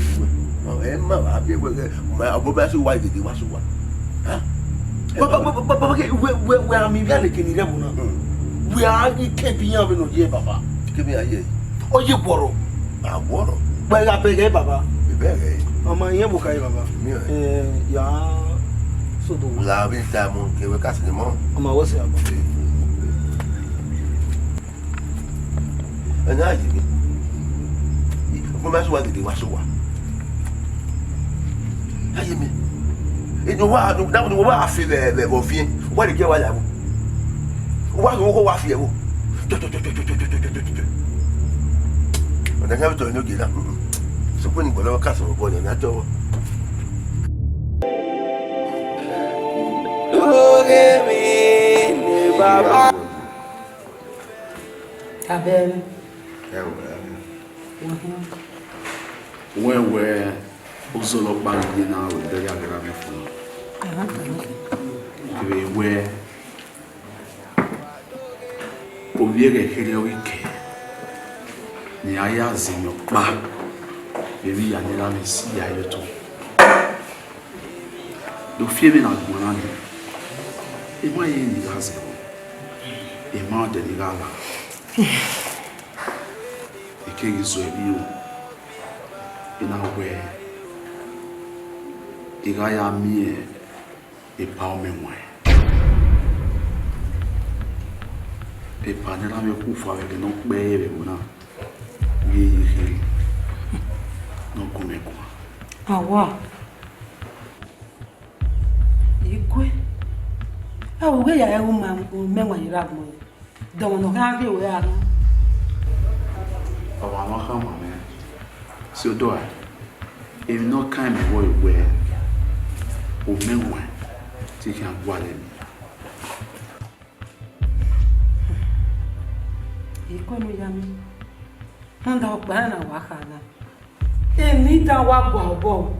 uwẹ. Ẹ ma wa biẹ wẹ, ma, ọbọ ba sẹ uwa gele wa sẹ uwa. Ha? Baba, baba, baba, baba, wẹ, wẹ, wẹ a miẹn ivbiẹ leke ni rre ẹvbo na. Hmm. Wẹ a ghi ke bi iran vbene ọ ye, baba. Ke bi iran ye? Ọ ye guọrọ. A guọrọ. Wẹ gha bẹghe, baba. Ẹ bẹghe. Ọ ma rẹn vbe okaro, baba. Miẹn. Eh, ya sodo. La vbe ta mu, ke wẹ ka sẹ mọ. Ọ ma wẹ sẹ, baba. Ẹna ye mi. Ọgbọn ma sẹ uwa gele wa sẹ uwa. A ye mi. Enu wa, da mu wa fe vbe, vbe, vbe ọviẹn. Wa de gie wa ya vbo. Wa ghe owa fi ẹvbo. Ọna kan vbe tọ enogie na. Sokpan ni gbọlọ ka sẹ obọ ne a tọ. Oge mi ne baba. Abẹ. Ẹ wẹ. Wẹ wẹ, ozọlọ kpa ye na, wẹ bẹghe a gha mwẹ fo. Vbe wẹ, ovbi ẹghẹ kherhe ọ ghi kẹ, ne a ya zẹ emwi ọkpa, emwi ya ne erha mwẹ si ya ye otọ. Do fi emwi na guan na nẹ, emwa ye ne I gha zẹ vbọ, emwa ọdẹ ne I gha la. I keghi zọ emwi ro, I na wẹ, I gha ya miẹn epa ọmọ ẹwaẹn. Epa ne erha mwẹ khu fua vbe ẹghẹ ne ọ kpẹre vbe ẹvbo na, ghi ye kherhe, ne ọ gu mwẹ guan. Awa, Ikue, a wu ghe ya ẹre u ma, u mẹ ẹwaẹn ye erha agbọn. Dọmọ ne ọ khian ghe ruẹ ra rre. Ọmwa ne ọ khama mwẹ, si odọ ra, emwi ne ọ kan mẹ vbọ ye wẹ, u mẹ ẹwaẹn te I khian gualọ emwi. Ikue ne u ya miẹn, rhunmwuda ọkpa na wa kha na. Emwi dan wa gua obọ,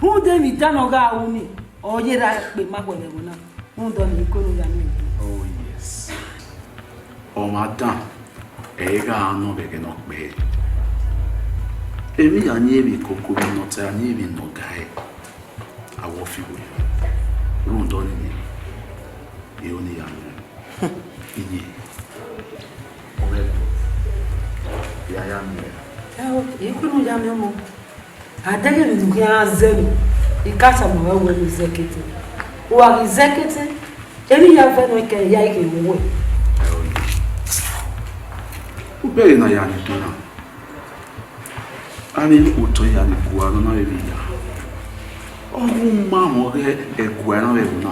rhunmwuda emwi dan ne ọ gha ru ni, ọ ye ra kpe ma khuẹ vbe ẹvbo na, rhunmwuda ọnii, Ikue ne u ya miẹn. Oh yes. Ọmwa dan, ẹ i gha nọ vbe ẹghẹ ne ọ kpẹre. Emwi ya ni emwi koko, emwi ne ọ ta, ni emwi ne ọ ga ẹe, a wẹ ọ fi wẹ. Rhunmwuda ọnii, iro ne I ya miẹn. Iye. Ọ ghẹ, ya ya miẹn. Ẹ o, Ikue ne u ya miẹn ọmọ. A deghẹ emwi ne u khian zẹ nọ, I ka tama ruẹ wẹ ne u zẹ kete. U gha ghi zẹ kete, emwi ya vẹ nọ kẹ ya i ghe ruẹ. Ukpẹre na ya ni do na. Avbe otọ ya ni gua nọ na vbe vbe ya. Ọ gu ma mwẹ ọghe ẹgua na vbe ẹvbo na.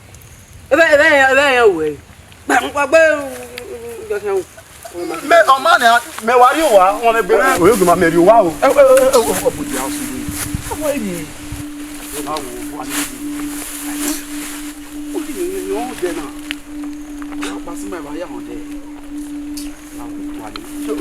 Ebe, ebe, ebe, ebe, wẹ. Gba, gba, gba, gba, gba. Mẹ, ọ ma nẹ, mẹ wa rrie owa, wọn gbe mẹ. Oyo gbe ma mẹ rrie owa o. Ẹ, ẹ, ẹ, ẹ, ọ, ọ, bu dia ọsẹ. Ọ, ẹ, ẹ. Ẹ ma wo, wa ni. Ọ, ẹ, ẹ, ẹ, ọ, dẹ na. Ọ, pasi ma, ẹ ma ya họn dẹ.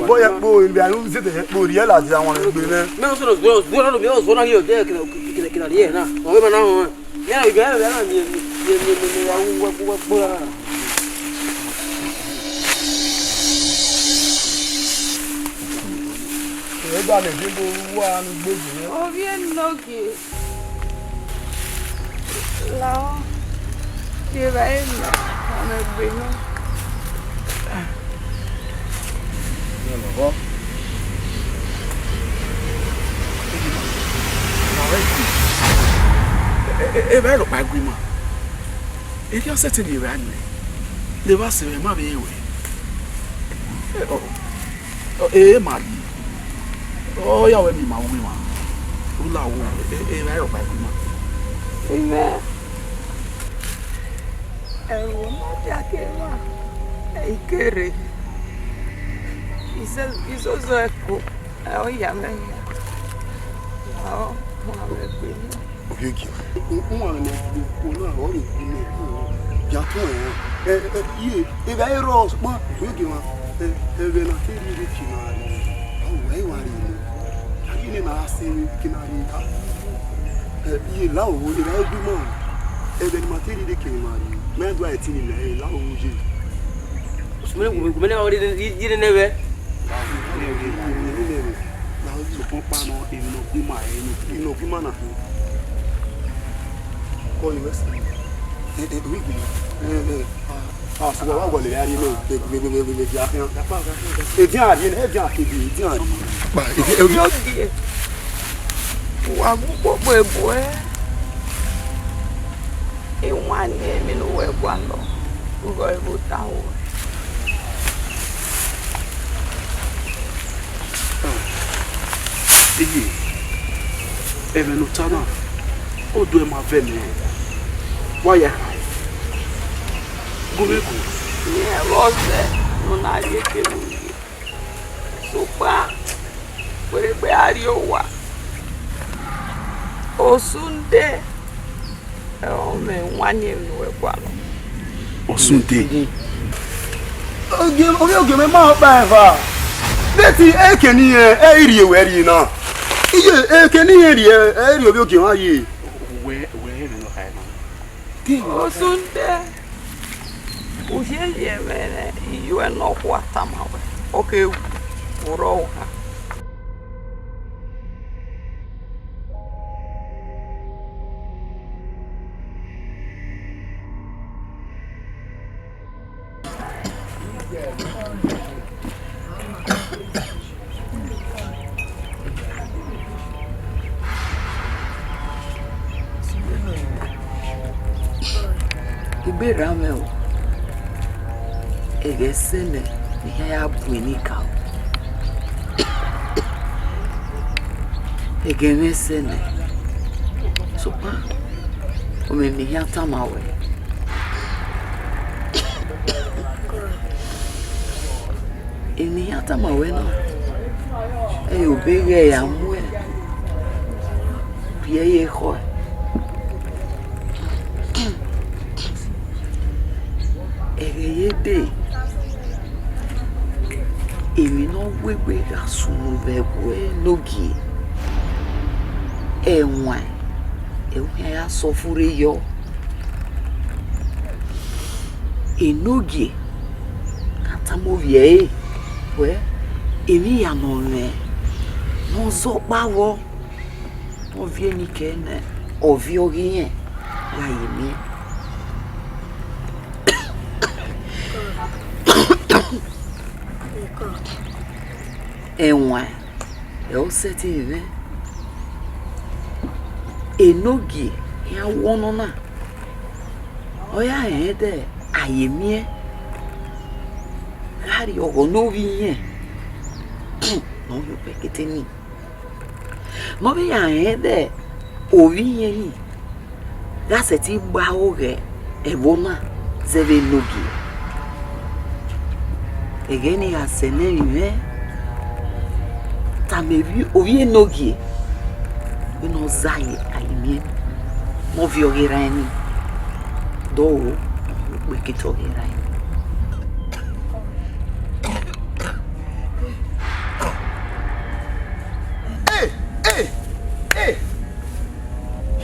Bọ ya kpo, ebe anu zete ya kpo, rhie la dia wan egbe nẹ. Me o sọrọ zuẹ, zuẹ na, me o sọrọ na, ye ode kina, kina, kina rhie na. Ọ vbe ma na họn. Ya, ebe ebe na, ye, ye, ye, ye, ya, wa, wa, wa, wa, na. Ẹ gba mẹ je do wa ni gbogbo. Ovbi Enogie. Lahọ, rhie evbare nọ, ọ mwẹ egbe nọ. Ẹ, ẹ, ẹ, evbare rhọkpa gu ima. Erriọ sẹtin rhie evbare nẹ, ne evba sẹ mwẹ, ma vbe re wẹ. Ẹ, ọ, ọ, e ma rhie. Ọ ya wẹ ne ima ru emwa. U la wo, e, e, evbare rhọkpa gu ima. Amen. Ẹvbo ne ọ dia ke emwa, ẹ i kere. Iso-, isoso ẹko, ẹ ọ ya mwẹ hia. Ọ, ọ ma mwẹ egbe nọ. Ovbiogie, u, u ma mwẹ egbe nọ, ọ rhe gu mẹ, ya tọn ẹre. Ẹ, ẹ, iye, evbare rrọọ, sokpan, ovbiogie mwa, ẹ, ẹmwẹ ne a te rhie rre ke ima rre, a wa, ẹ wa rre nẹ. A rhie nẹ ne a sẹ vbe ke na rhie ta. Ẹ, iye la owo, evbare gu ima, ẹmwẹ ne ima te rhie rre ke ima rre, mẹ do a ẹtin ni mẹ, ẹ, la owo ye. Sumẹ, gu mẹ, gu mẹ ne ọ rhie, rhie, rhie nẹ vbe. Sokpan ọkpa nọ, emwi ne ọ gu ima, emwi ne ọ gu ima na khin. Kọ ni wẹ sẹ. Ẹ, ẹ, ẹ, ẹ, a, a, sẹ wa, wa wọlẹ ya rhie nẹ, edian khian. Edian rhie nẹ, edian kegbe, edian rhie. Kpa, edian, edian. Ovbiogie, wa gu kpokpo ebuẹ. Iwinna emwi ne uwẹ gualọ, u gha vbe ota ruẹ. Iye, ẹmwẹ ne u ta na, ọ do ẹmwẹ avẹ mẹ, wa ya kha. Gu mwẹ gu. Rẹn vbe ọzẹ ne u na rhie ekevbe uye, sokpan, wẹ rhe gbe a rrie owa. Osunde, ọ mwẹ iwinna emwi ne uwẹ gualọ. Osunde. Ogie, ovbiogie mwẹ ma ọkpa eva. Deti eke ne irẹn, ẹ i rhie wẹ rhie na. Iye, eke ne irẹn rhie, ẹ i rhie ovbiogie mwa ye. Wẹ, wẹ ẹmwẹ ne ọ kha na. Osunde, u ye ye ẹmwẹ ne iyuẹ nọkhua tama wẹ, ọ ke ru, u rrọọ ohan. Egbe rran mwẹ o, ẹghẹ sẹ nẹ ne I khian ya bu eni ka o. Ẹghẹ mwẹ sẹ nẹ, sokpan, ọ mwẹ ne I khian tama ruẹ. Emwi ne I khian tama ruẹ na, ẹ i re obọ eghẹ ra muẹn rhie ye ekhọe. Ẹghẹ ye dee, emwi ne ọ wegbe gha sunu vbe ẹvbo Enogie, ẹwaẹn, ẹ i khian ya sẹ ọfurre yọ. Enogie, a tama ovbi ẹre wẹ, emwi hia ne ọ mwẹ ne ọ zẹ ọkpa vbọ, ne ọ viọ enikẹẹ nẹ, ọ viọ ọghe irẹn gha ye miẹn. Ẹwaẹn, ẹ i sẹtin mwẹ, Enogie khian wọ nọ na, ọ ya rẹn dẹ a ye miẹn gha rrie ọghọ ne ovbi irẹn ne ọ ye okpẹkete nii, ne ọ vbe ya rẹn dẹ ovbi irẹn nii gha sẹtin gbe aro ghẹ ẹvbo na zẹ vbe Enogie. Ẹghẹ nii gha sẹ ne ẹmwẹ mwẹ tama ovbi Enogie wẹ ne ọ zẹ a ye miẹn, ne ọ viọ ọghe erha ẹre nii, dọlọ, okpẹkete ọghe erha ẹre nii.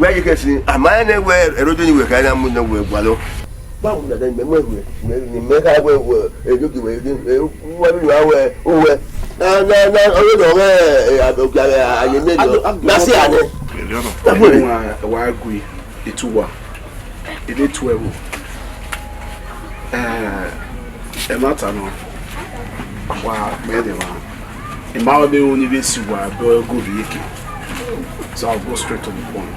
Wẹ ye kẹsin, a ma rẹn nẹ wẹ ẹrodo ni wẹ kha na mu nẹ wẹ gualọ. Báwo ni a dẹ mẹ mọ ẹwẹ, mẹ, ni mẹ kha wẹ, wẹ, ẹrodo wẹ, ẹrodo, wẹ bi wa wẹ, wẹ. Na, na, na, ọyọ dọ ghẹ, ẹ, ẹ, ẹ, aye mẹ nọ. Na si a nẹ. Wa, wa gui, etuwa. Ede tuẹ vbo. Eh, ẹmwata nọ, wa kpẹ de mwa. I ma vbe ru ni vbe si uwa ẹbọ ẹgodo iyeke. So I'll go straight to the point.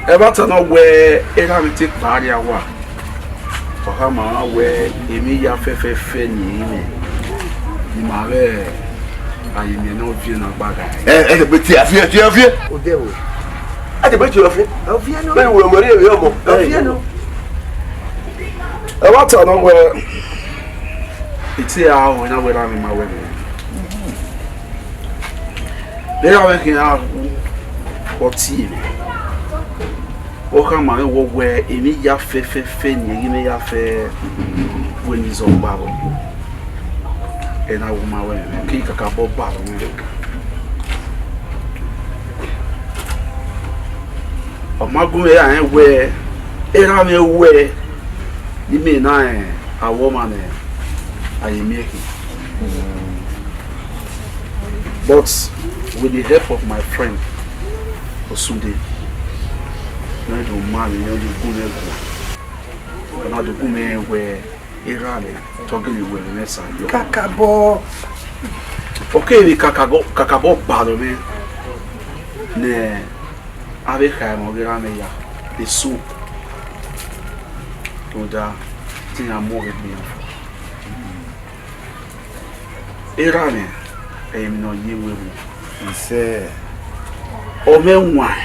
Ẹmwata nọ wẹ erha mwẹ te kpa rria wa. Ọ khama rẹn wẹ emwi hia fẹfẹfẹ ni ẹrinmwi ne ima vbe aye miẹn ne ọ viẹ na gba gha. Ẹ, ẹ tẹgbẹ tie afiẹn, tie afiẹn. Odẹ wo. Ẹ tẹgbẹ tie afiẹn. Ọviẹn nọ. Bẹ́ẹ̀ ni wọ́n mọ̀ rí èmi ọmọ. Ọviẹn nọ. Ẹmwata nọ wẹ, ete a họn na wẹ ra mi ma wẹ mi. Erha mwẹ khian hu, ọ tie mwẹ. Ọ khama mwẹ wọ wẹ emwi hia fẹfẹfẹ ni ẹrinmwi hia fẹ wẹ ne izọ gba vbọ. Ẹ na wu ma wẹ mẹ ke kakabọ ba mwẹ. Ọ ma gu mwẹ ya rẹn wẹ erha mwẹ wẹ ne imẹ na rẹn awọ ọmwa ne a ye miẹn khin. But with the help of my friend Osunde, ne ọ do ma mwẹ, ne ọ do gu mwẹ guan, ọ na do gu mwẹ rẹn wẹ erha mwẹ te ọ gele wẹ mwẹ sa yọ. Kakabọ. Ọ keghi kakabọ, kakabọ balọ mwẹ ne a vbe kha emwa ọghe erha mwẹ ya, eso. Rhunmwuda te iran mu ọghe egbe iran fua. Erha mwẹ, emwi ne ọ ye wẹ vbo? Isẹ. Ọ mwẹ waẹn,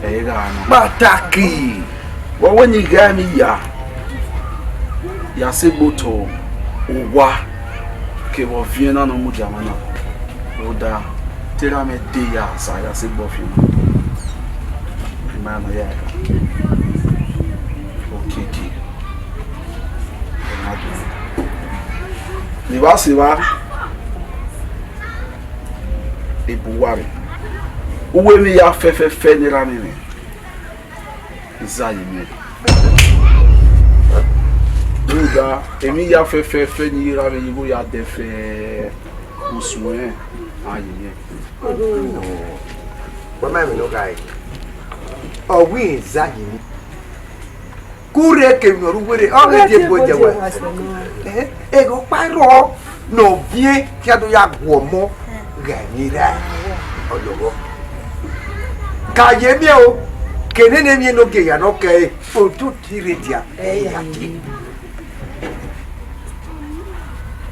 ẹ i gha nọ. Kpataki. Vbe ọ wẹ ne I gha emwi ya, ya sẹ egbe otọ owa kevbe ọviẹn na ne ọ mudia mwa na. Rhunmwuda, te erha mwẹ de ya sa ya sẹ egbe ọviẹn na. I ma nọ ya ra. Okiekie. Ne I vba sẹ evba, ebu uwa rre. Uwu emwi hia fẹfẹfẹ ne erha mwẹ mwẹ, I za ye miẹn. Rhunmwuda, emwi hia fẹfẹfẹ ne erha mwẹ ye igho ya dẹ fẹ, usun ẹnrẹn, a ye miẹn. Wa ma emwi ne ọ ghae. Ọ wẹ I za ye miẹn. Kurre kevbe ne ọ rre uwu erha, ọ ghi die ebo ye wẹ. Ẹhẹn, ẹghẹ ọkpa rrọọ ne ọviẹn khian do ya gu ọmọ gha emwi erha ọlọghọ. Ka ye miẹn o, ke nene emwi ne ogie ya ne ọ kẹre, odudu rre dia, ẹ ya tie.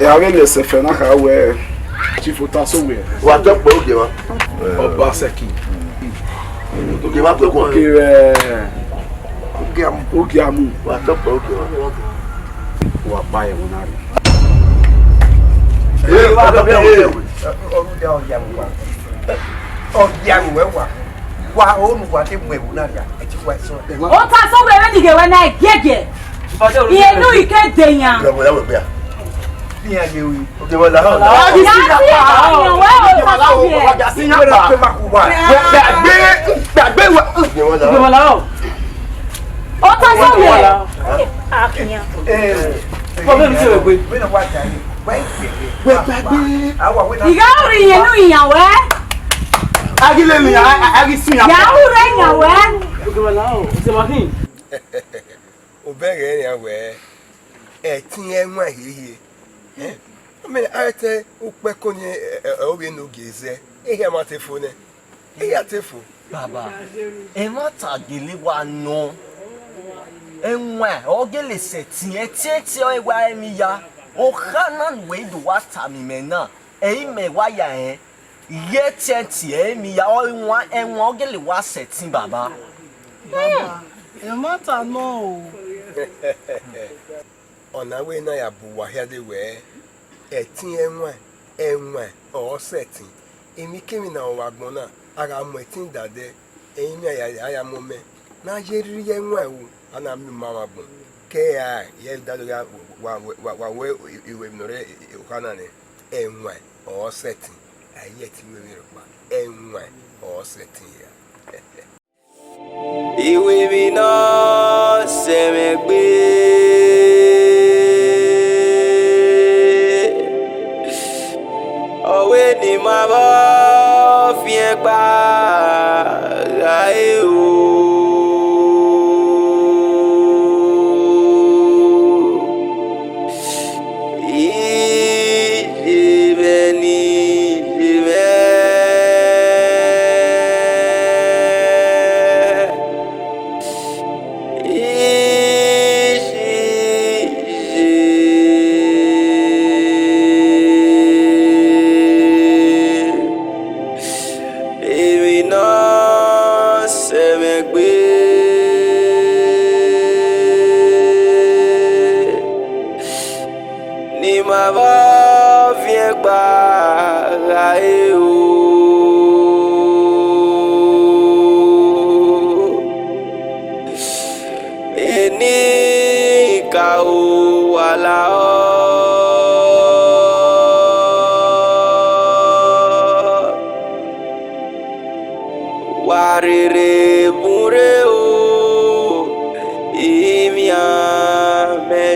Ẹ, a vbe lẹ sẹ fẹ na kha wẹ, Chief Otasowie. Wa tọ kpẹ ogie mwa. Ọba Sẹki. Ogie mwa kpẹ kpọ. Ogie vbe Ogiamu. Ogiamu. Wa tọ kpẹ ogie mwa. Wa kpa ẹvbo na rre. Ee, wa tọ kpẹ ogie mwa. Ogiamu wẹ wa. Wa onu wa te mu ẹvbo na rria. Ẹ ti wa sọ. Otasowie, vbene I ghe wẹ na, giẹgiẹ. Iye nu I ke de yan. Lọ wẹ, lọ wẹ, gbia. Fi hàn ye oyin. Ogie mwa la. Ya si ọyàn wẹ o, Otasowie. Gbàgbé, gbàgbé wa. Ogie mwa la. Otasowie. Eh, Baba mi se wẹ gbe. Wẹ gbàgbé. I gha rhie iye nu iyan wẹ. A ghi lele iyan, a, a, a ghi si iyan. Ya ru rre iyan wẹ. Ogie mwa la o, ise ma khin. Obẹ ghẹ nian wẹ, ẹtin ẹwaẹn hiehie. Eh? Mẹ, a te ukpẹ ko ni, ẹ, ẹ, ovbi enogie zẹ, ehia ma te fo nẹ. Ehia te fo. Baba, ẹmwata gele wa nọ. Ẹwaẹn ọ gele sẹtin, ẹtin ẹtin ọre wa emwi ya. Okha na ne uwẹ do wa tama imẹ na, ẹ i mẹ wa ya rẹn. Iye ẹtin ẹtin ọre emwi ya, ọ i wan ẹwaẹn ọ gele wa sẹtin, Baba. Baba, ẹmwata nọ o. Ọna wẹ na ya bu uwa hia dee wẹ, ẹtin ẹwaẹn, ẹwaẹn ọre ọ sẹtin. Emwikemwi ne ọ vbe agbọn na, a gha mu ẹtin dadẹ, ẹrinmwi a ya, a ya mu ọmẹ. Ne a ye rhie ẹwaẹn ru, a na miẹn uma vbe agbọn. Ke a ya da do gha wa, wa, wa, wa wẹ iwẹ ne ọ rre okha na nẹ, ẹwaẹn ọre ọ sẹtin, a i ye ẹtin wẹ emwi rhọkpa, ẹwaẹn ọre ọ sẹtin hia. Iwinna sẹ mwẹ gbe. Ọ wẹ ne ima vbe fiẹn gba gha re o. Iyemwẹ ne iyemwẹ. Iye, iye. Emwi ne ọ sẹ mwẹ gbe. Ne ima vbe fiẹn gba gha re o. Eni ka ho wa la ọ. Wa rherhe mu rre o, imian mẹ.